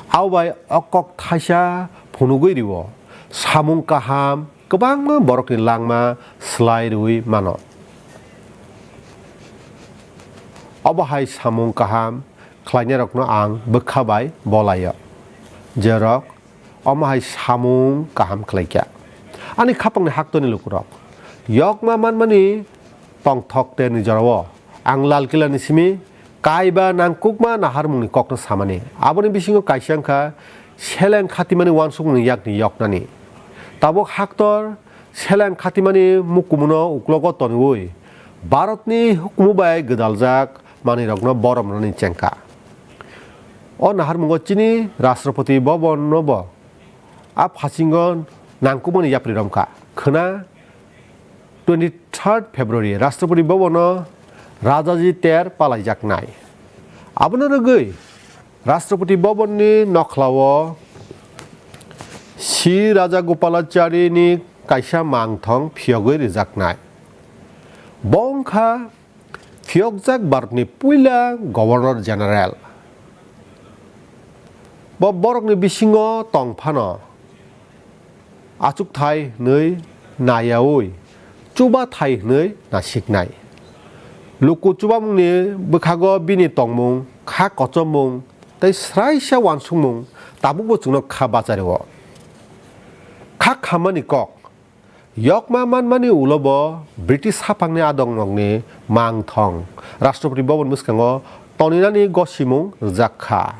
Abo bai o kok thaisa phunugwi rwo, samung kaham kwbangma borokni langma swlai rwui mano. Obo hai samung kaham khlainairokno ang bwkha bai bolaio, jerok omo hai samung kaham khlaikha. Ani khapangni haktorni lukurok yokma manmani tongthok terni jorao ang Lal Killa ni simi kaiba nangkukma naharmungni kokno samani. Aboni bisingo kaisa wngkha seleng khatimani uansukmungni yakni yoknani. Tabuk haktor seleng khatimani mukumuno uklogo tonwi Bharatni hukumu bai gwdaljak manwirokno borom rwnani chengkha. O naharmungo chini Rashtrapati Bhavan no bo a phasingo nangkukmani yapri romkha. Khwna twenty third February Rashtrapati Bhavan o Rajaji ter palaijaknai. Abono rwgwi Rashtrapati Bhavan ni nokhlao Sri Rajagopalachari ni kaisa mangthong phiyogwi rwjaknai. Bo wngkha phiyokjak Bharatni puila Governor General. Bo borokni bisingo tong phano achukthai hwnwi nayaui chubathai hwnwi nasiknai. Luku chubamungni bwkhago bini tongmung, kha kochomung tei swraisa uansukmung tabukbo chwngno kha bachario. Kha khammani kok. Yokma manmani ulo bo British haphangni adongrokni mangthong Rashtrapati Bhavan bwskango toninani gosimung rwjak kha.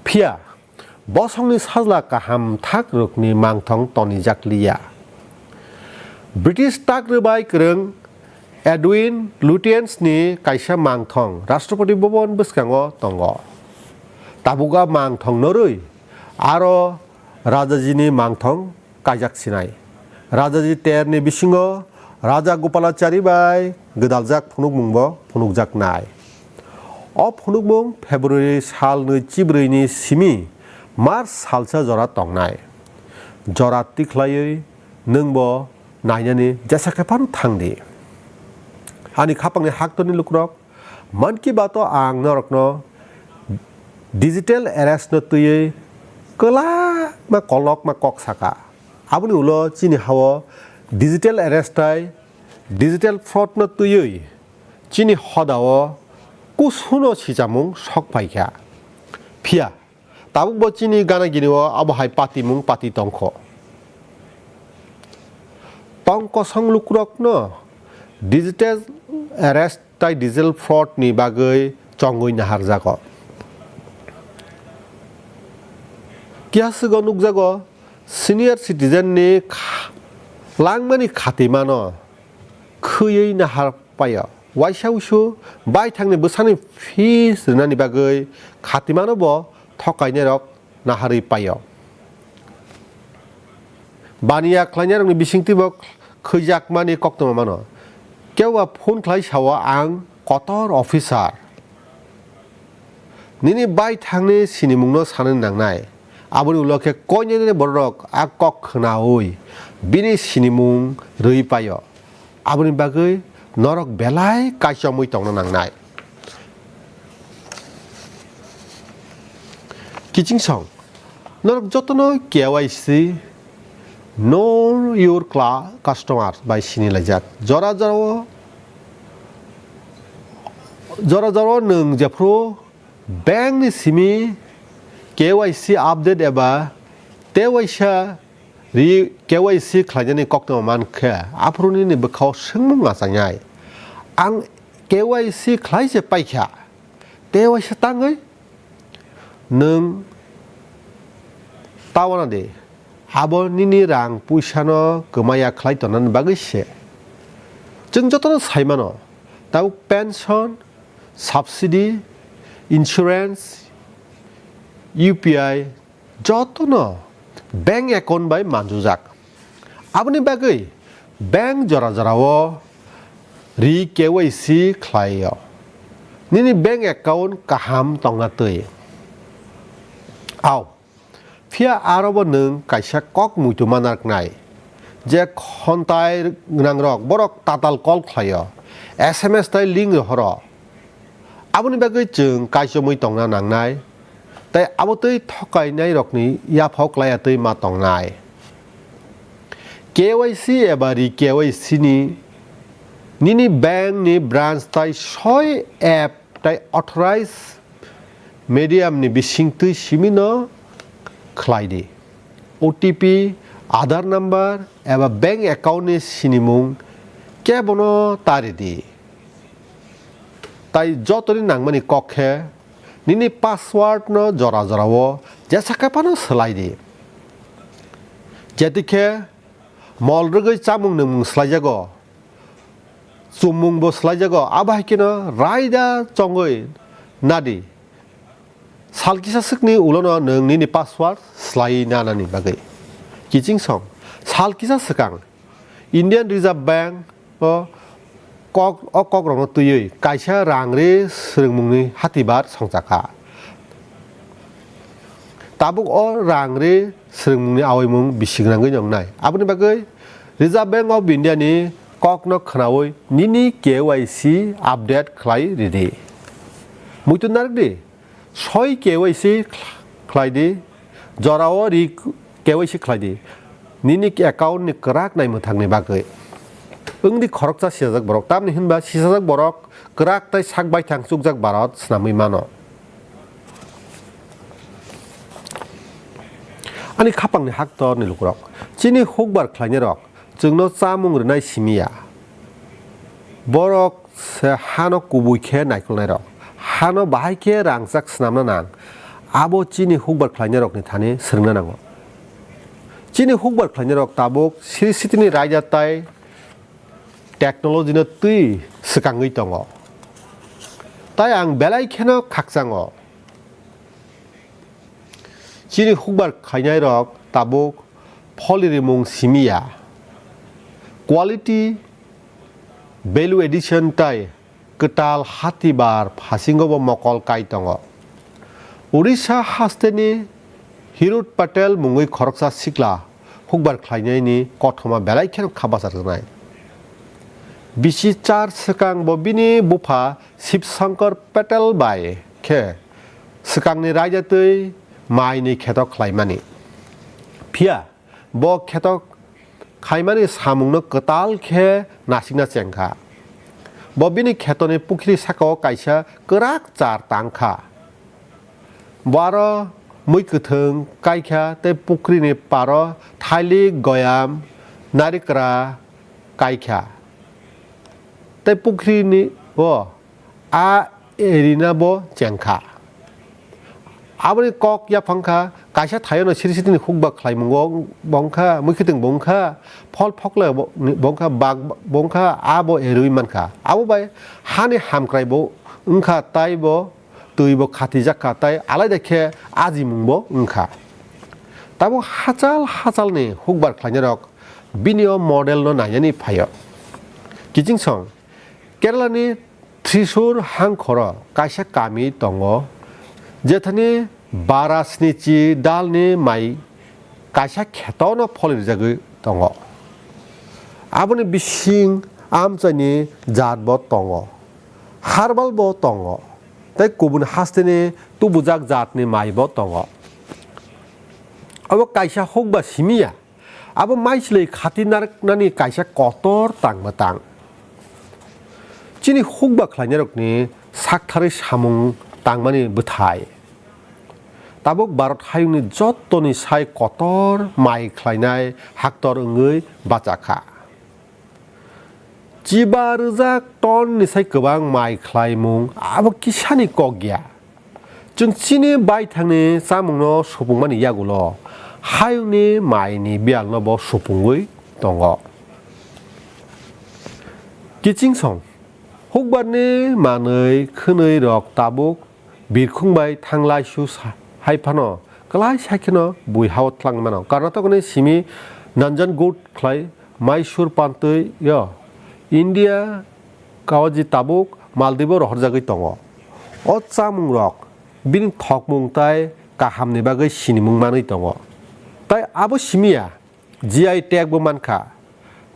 Phiya, bosongni sajla kaham thakrokni mangthong tonijak liya. British tak rwbai kwrwng Edwin Lutyens ni kaisa mangthong Rashtrapati Bhavan bwskango tongo. Tabuk a mangthong norwi aro Rajajini mangthong kaijak sinai. Rajaji ter ni bisingo Raja Gopalachari bai gwdaljak phunukmung bo phunukjaknai. O phunukmung February sal nwi chibrwi ni simi March salsa jora tongnai. Jora tikhlaiwi nwng bo nainani jesa khe phano thang di. Ani khapangni haktorni lukurok, Mann Ki Baat o ang norokno digital arrest no twiwi kwlangma kolokma kok saka. Aboni ulo chini hao digital arrest tai digital fraud no twiwi chini hodao kusuno sichamung sok phaikha. Phiya tabukbo chini gana gini o abo hai patimung pati tongkho. Tong kosong lukurokno digital arrest tai digital fraud ni bagwi chongwi naharjago. Kiyaswgo nukjago, senior citizen ni kha-, langmani khatimano khwiwi nahar paio. Waisa wusu baithangni bwsani fees rwnani bagwi khatimano bo thokainairok naharwi paio. Baniya khlainairokni bisingtwibo khwijakmani koktwma mano. Kebo phone khlai sao, "Ang kotor officer." Nini baithangni sinimungno sanani nangnai. Aboni ulo khe koinene bororok a kok khnaui bini sinimung rwi paio. Aboni bagwi norok belai kaichomwi tongna nangnai. Kiching song, norok jotono K Y C, Know Your Cla-, Customer bai sini laijak. Jora jorao, jora jorao nwng jephru bank ni simi K Y C update eba tei waisa ri K Y C khlainani koktwma mankhe, aphuru nini bwkhao swngmung achainai. Ang K Y C khlai se paikha, tei waisa tangwi nwng ta wana di, abo nini rang puisano kwmaya khlai tonani bagwi se. Chwng jotono sai mano, tabuk pension, subsidy, insurance, U P I, jotono bank account bai manjujak. Aboni bagwi bank jora jorao ri K Y C khlaio. Nini bank account kaham tongna twi. Au, phiya arobo nwng kaisa kok muitu manarknai. Je khontai gwnangrok borok tatal call khlaio, S M S tai link rohoro. Aboni bagwi chwng kaichomwi tongna nangnai, tei abo twi thokainairokni yaphao klaiya twi ma tongnai. K Y C eba ri K Y C ni nini bank ni branch tai soi app tai authorized medium ni bising twi simi no khlai di. O T P, Aadhaar number eba bank account ni sinimung kebono ta ridi. Tai jotoni nangmani kok khe nini password no jora jorao jesa khe phano swlai di. Jeti khe mol rwgwi chamung nwngmung swlaijago, chummung bo swlaijago, abo hai kheno raida chongwi nadi. Sal kisa swkni ulono nwng nini password swlaiwi nanani bagwi. Kiching song, sal kisa swkang Indian Reserve Bank o kok, o kokrokno twiwi kaisa rang ri swrwngmungni hatibar songchakha. Tabuk o rang ri swrwngmungni awaimung bising rangwi wngnai. Aboni bagwi Reserve Bank of India ni kokno khnaui nini K Y C update khlai ridi. Muitu narwk di. Soi K Y C khlai di, jorao ri K Y C khlai di, nini account ni kwrak nai mwthangni bagwi. Wng di khoroksa sijajak borok, tamni hwnba sijajak borok kwrak tei sak baithang chukjak borok swnamwi mano. Ani khapangni haktorni lukurok, chini hukbar khlainairok, chwngno chamung rwnai simi ya. Borok se hano kubui khe naikolnairok. Hano bahai khe rangchak swnamna nang. Abo chini hukbar khlainairokni thani swrwngna nango. Chini hukbar khlainairok tabuk siri sitini raida tai technology no twi swkangwi tongo. Tai ang belai kheno khakchango. Chini hukbar khlainairok tabuk pholi rimung simi ya. Quality, value addition tai kwtal hati bar phasingo bo mokol kai tongo. Odisha hasteni Hirut Patel mungwi khoroksa sikla hukbar khlainaini kothoma belai kheno kha bacharjaknai. Bisi char swkang bo bini bupha Shiv Shankar Patel bai khe swkangni raida twi maini kheto khlaimani. Phiya bo kheto khaimani samungno kwtal khe nasikna chengkha. Bo bini khetoni pukhri sakao kaisa kwrak char tangkha. Bo aro mui kwthwng kaikha tei pukhrini paro thailik, goyam, narikra kaikha. Tei pukhrini o a erina bo chengkha. Aboni kok yaphang kha, kaisa thaio no siri sitini hukba khlaimungo bo wngkha, mui khitwng bo wngkha, phol phokle bo wngkha, bak bo wngkha, a bo erwi mankha. Abo bai hani hamkrai bo wngkha, tai bo twi bo khatijak kha, tai alaida khe ajimung bo wngkha. Tabuk hachal hachalni hukbar khlainairok bini o model no nainani phaio. Kiching song, Kerala ni Thrissur hangkhoro kaisa kami tongo, jethani bara snichi dalni mai kaisa kheto no pholi rijagwi tongo. Aboni bising amchaini jat bo tongo, herbal bo tongo, tei kubun hasteni tubujak jatni mai bo tongo. Abo kaisa hukba simi ya. Abo maichwlwi khati narwknani kaisa kotor tangma tang. Chini hukba khlainairokni saktharwi samung tangmani bwthai. Tabuk Bharat hayungni jottoni sai kotor mai khlainai haktor wngwi bachakha. Chiba rwjak ton ni sai kwbang mai khlaimung abo kisani kok ya. Chwng chini baithangni chamungno supungmani yagulo hayungni maini biyalno bo supungwi tongo. Kiching song, hukbarni manwi khwnwi rok tabuk birkhung bai thanglaisu sa-, hai phano kwlai sai kheno bui hao tlangwi mano. Karnataka ni simi Nanjangud khlai Mysore pantwi o India kawaji tabuk Maldives o rohorjagwi tongo. O chamung rok bini thokmung tai kahamni bagwi sinimung manwi tongo. Tai abo simi ya, G I tag bo mankha.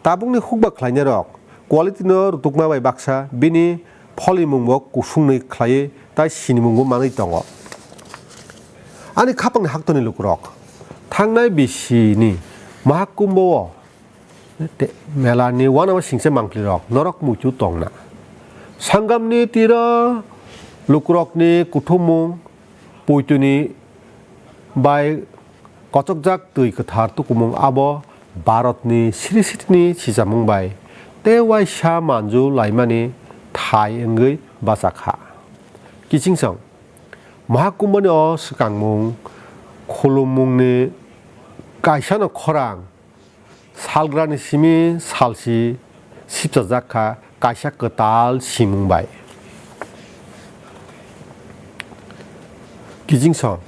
Tabukni hukba khlainairok quality no rutukma bai baksa bini pholimung bo kusungni khlaiwi tai sinimung bo manwi tongo. Ani khapangni haktorni lukurok thangnai bisini Mahakumbho o te-, mela ni uanama singcha mangpli rok norok muitu tongna. Sangam ni tiro lukurok ni kuthumung puituni bai kochokjak twi kwthar tukumung abo Bharat ni siri sitini sichamung bai tei uaisa manju laimani thai wngwi bachakha. Kiching song, Mahakumbho ni o swkangmung khulummung ni kaisa no khorang salgrani simi salsi sipchajak kha kaisa kwtal simung bai. Kiching song,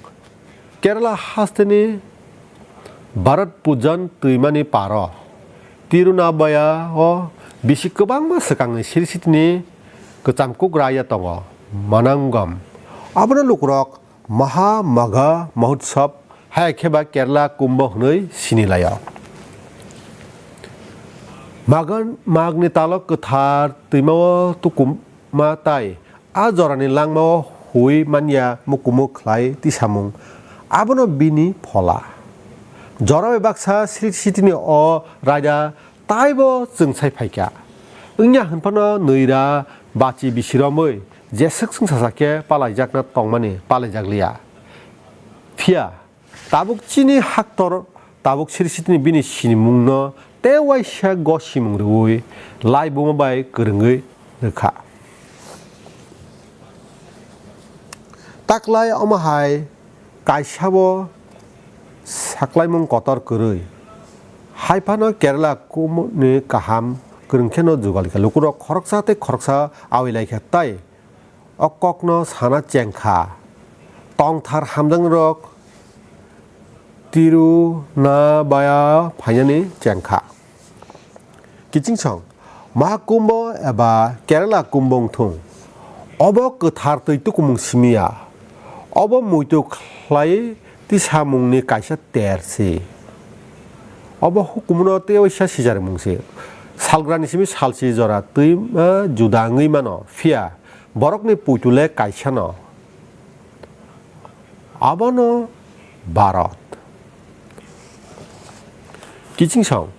Kerala hasteni Bharat Pujan twimani paro Tirunabaya o bisi kwbangma swkangni siri sitini kwcham kuk raya tongo, Manangam. Abono lukurok Maha Magha Mahotsav, hai khe ba Kerala Kumbho hwnwi sini lai-o. Magan-, Magni talo kwthar twimao tukum ma tai a jorani langmao hui manya mukumu khlai tisamung, abono bini phola. Jora bai baksa sri sitini o raida taibo chwngsai phaikha. Wngya hwnphano nwira bachi bisiromwi jeswk chwngsasa khe palaijakna tongmani palaijakliya. Phiya tabuk chini haktor tabuk siri sitini bini sinimungno tei uaisa gosimung rwui laibuma bai kwrwngwi rwkha. Taklai omo hai kaisabo saklaimung kotor kwrwi. Hai phano Kerala kumni kaham kwrwng kheno jugal kha. Lukurok khoroksa tei khoroksa awi lai kha, tai o kokno sana cheng kha. Tongthar hamjaknairok Tirunabaya phainani cheng kha. Kichingsong, Mahakumbho eba Kerala Kumbho wngthung, obo kwthar twi tukumung simi ya. Obo muitu khlai tisamungni kaisa ter se. Obo hukumono tei waisa sicharimung se. Salgrani simi salsi jora twi, eh, juda wngwi mano, phiya borokni puitu le kaisano. Abono Bharat. Kichingsong,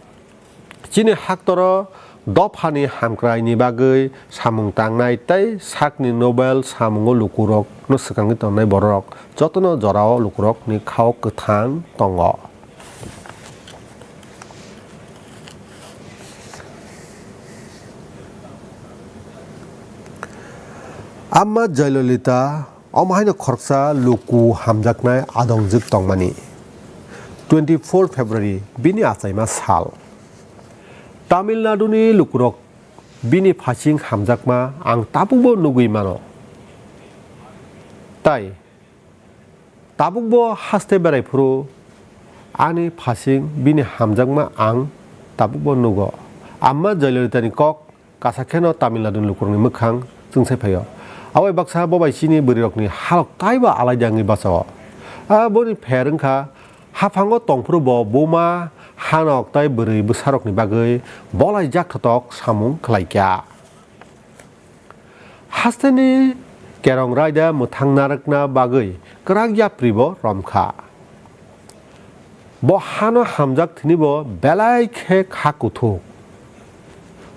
chini haktoro dophani hamkraini bagwi samung tangnai tei sakni Nobel samungo lukurokno swkangwi tongnai bororok jotono jorao lukurokni khao kwthang tongo. Amma Jayalalitha omo haino khoroksa luku hamjaknai adongjwk tongmani. Twenty four February bini achaima sal. Tamil Naduni lukurok bini phasing hamjakma ang tabukbo nugwi mano. Tai tabukbo haste berai phuru ani phasing bini hamjakma ang tabukbo nugo. Amma Jayalalitani kok kasa kheno Tamil Naduni lukurokni mwkhang chwngsai phaio. Abai baksa bo bai chini bwrwirokni halok taibo alaida wngwi bachao. A boni pher wngkha haphango tongphuru bo buma hanok tai bwrwi bwsarokni bagwi bolai jakthotok samung khlaikha. Hasteni kerong raida mwthang narwkna bagwi kwrak yapribo romkha. Bo hano hamjak thwinibo belai khe kha kuthuk.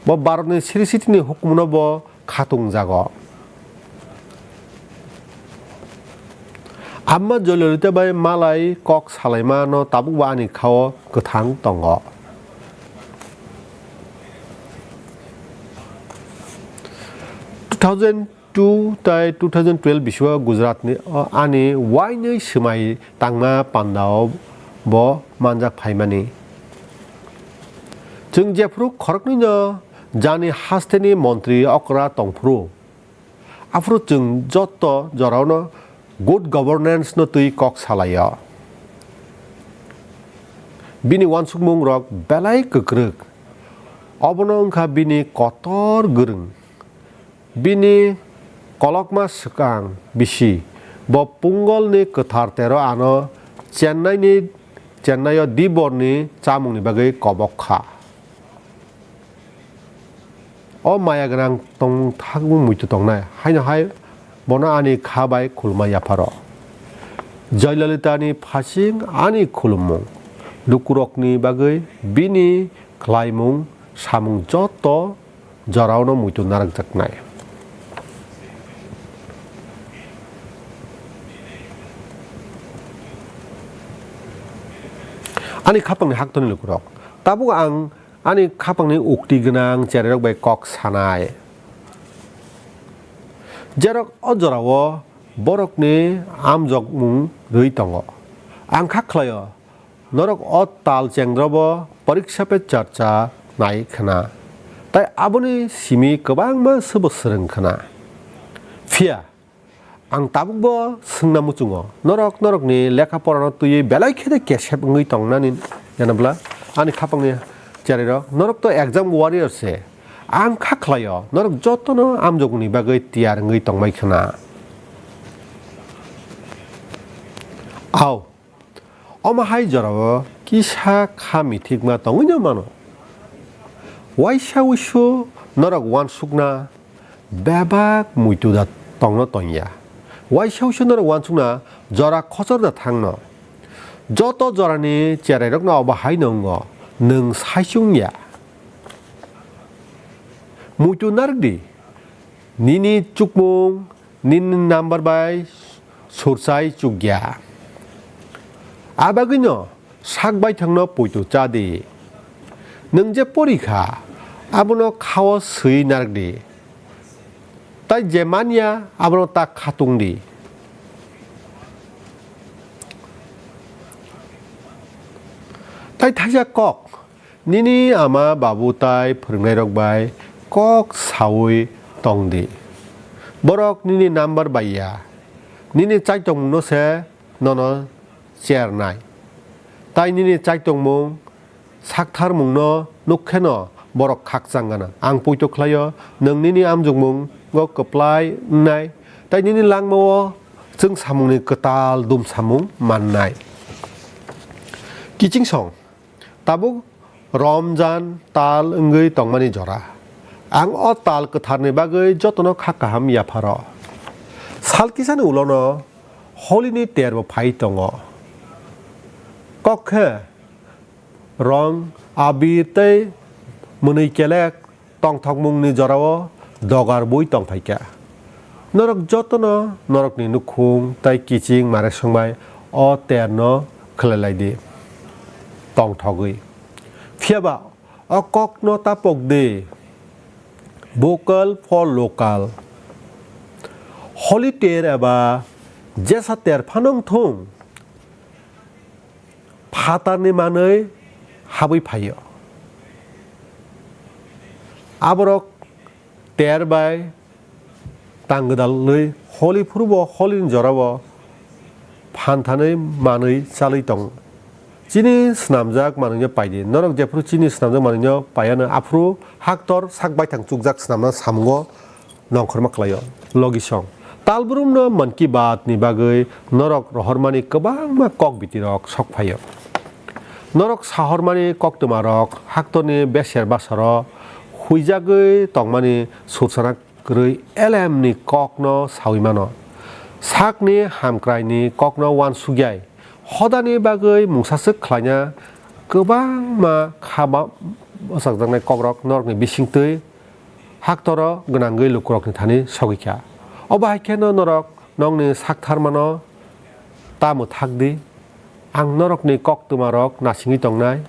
Bo Bharatni siri sitini hukumono bo khatung jago. Amma Jayalalitha bai malai kok salaima no tabukbo ani khao kwthang tongo. Two thousand two tai two thousand twelve bisingo Gujaratni, o, ani uainwi swmai tangma pandao bo manjak phaimani. Chwng jephuru khoroknwi no jani hasteni montri okra tongphuru, aphuru chwng joto jorao no good governance no twi kok salaio. Bini uansukmung rok belai kwkrwk, obono wngkha bini kotor gwrwng. Bini kolokma swkang bisi, bo Punggolni kwthar tero ano Chennai ni, Chennai o Diborni chamungni bagwi kobok kha. O maya gwnang tongmung thakmung muitu tongnai, haino hai bono ani kha bai khulumma yapharo. Jayalalitani phasing ani khulummung, lukurokni bagwi bini khlaimung samung joto joraono muitu narwkjaknai. Ani khapangni haktorni lukurok, tabuk ang ani khapangni ukti gwnang cherairok bai kok sanai. Jerok o jorao borokni amjokmung rwi tongo. Ang kha khlaio, norok o tal chengdrobo poriksa pe charcha nai khna, tai aboni simi kwbangma swbo swrwng khna. Phiya ang tabukbo swngna muchungo, norok norokni lekha porano twiwi belai khe de kesep wngwi tongnani yanabla ani khapangni cherairok, norok to exam warrior se. Ang kha khlaio, norok jotono amjokmungni bagwi tiyar wngwi tongbai khna. Au, omo hai jorao kisa kha mithikma tongwino mano. Waisa wuisu norok uansukna bebak muitu da tongno tongya. Waisa wuisu norok uansukna jora khosor da thangno. Joto jorani cherairokno obo haino wngo, nwng saichung ya. Muitu narwk di, nini chukmung nini number bai surchai chukya. A bagwino sak baithangno poito cha di. Nwng je pori kha, abono khao swi narwk di. Tai je manya, abono ta khatung di. Tai thaisa kok, Nini ama babu tai phwrwngnairok bai kok saui tong di. Borok nini number bai ya. Nini chaitokmungno se nono chernai. Tai nini chaitokmung saktharmungno nuk kheno borok khakchang gana. Ang poito khlaio, nwng nini amjokmungo kwplai wngnai, tai nini langmao chwngsamungni kwtal dumsamung mannai. Kiching song. Tabuk Romjan tal wngwi tongmani jora. Ang o tal kwtharni bagwi jotono kha kaham yapharo. Sal kisani ulono Holini terbo phai tongo. Kok khe rong, abir tei mwnwi kelek tongthokmungni jorao dogar bui tongphaikha. Norok jotono norokni nukhung tei kiching mareksong bai o terno khlai lai di tongthogwi. Phiya ba o kokno ta pok di, vocal for local. Holi ter eba jesa ter phano wng thung, phatarni manwi habwi phaio. Aborok ter bai tang gwdalwi holi phurubo holini jorao phan thanwi manwi chalwi tongo. Chini swnamjak manwino paidi. Norok jephru chini swnamjak manwino paiya no aphuru haktor sak baithang chukjak swnamna samungo nongkhorma khlaio. Logisong. Talbrumno Mann Ki Baat ni bagwi norok rohormani kwbangma kok bitirok sok phaio. Norok sahormani koktwmarok haktorni beser basaro huijagwi tongmani sursana kwrwi elemni kokno saui mano. Sakni hamkraini kokno uansukjai hodani bagwi mungsaswk khlaina kwbangma kha ba-, bwsakjaknai kokrok norokni bisingtwi haktoro gwnangwi lukurokni thani sogwi kha. Obo hai kheno norok nokni saktharmano ta mwthak di, ang norokni koktwmarok nasingwi tongnai,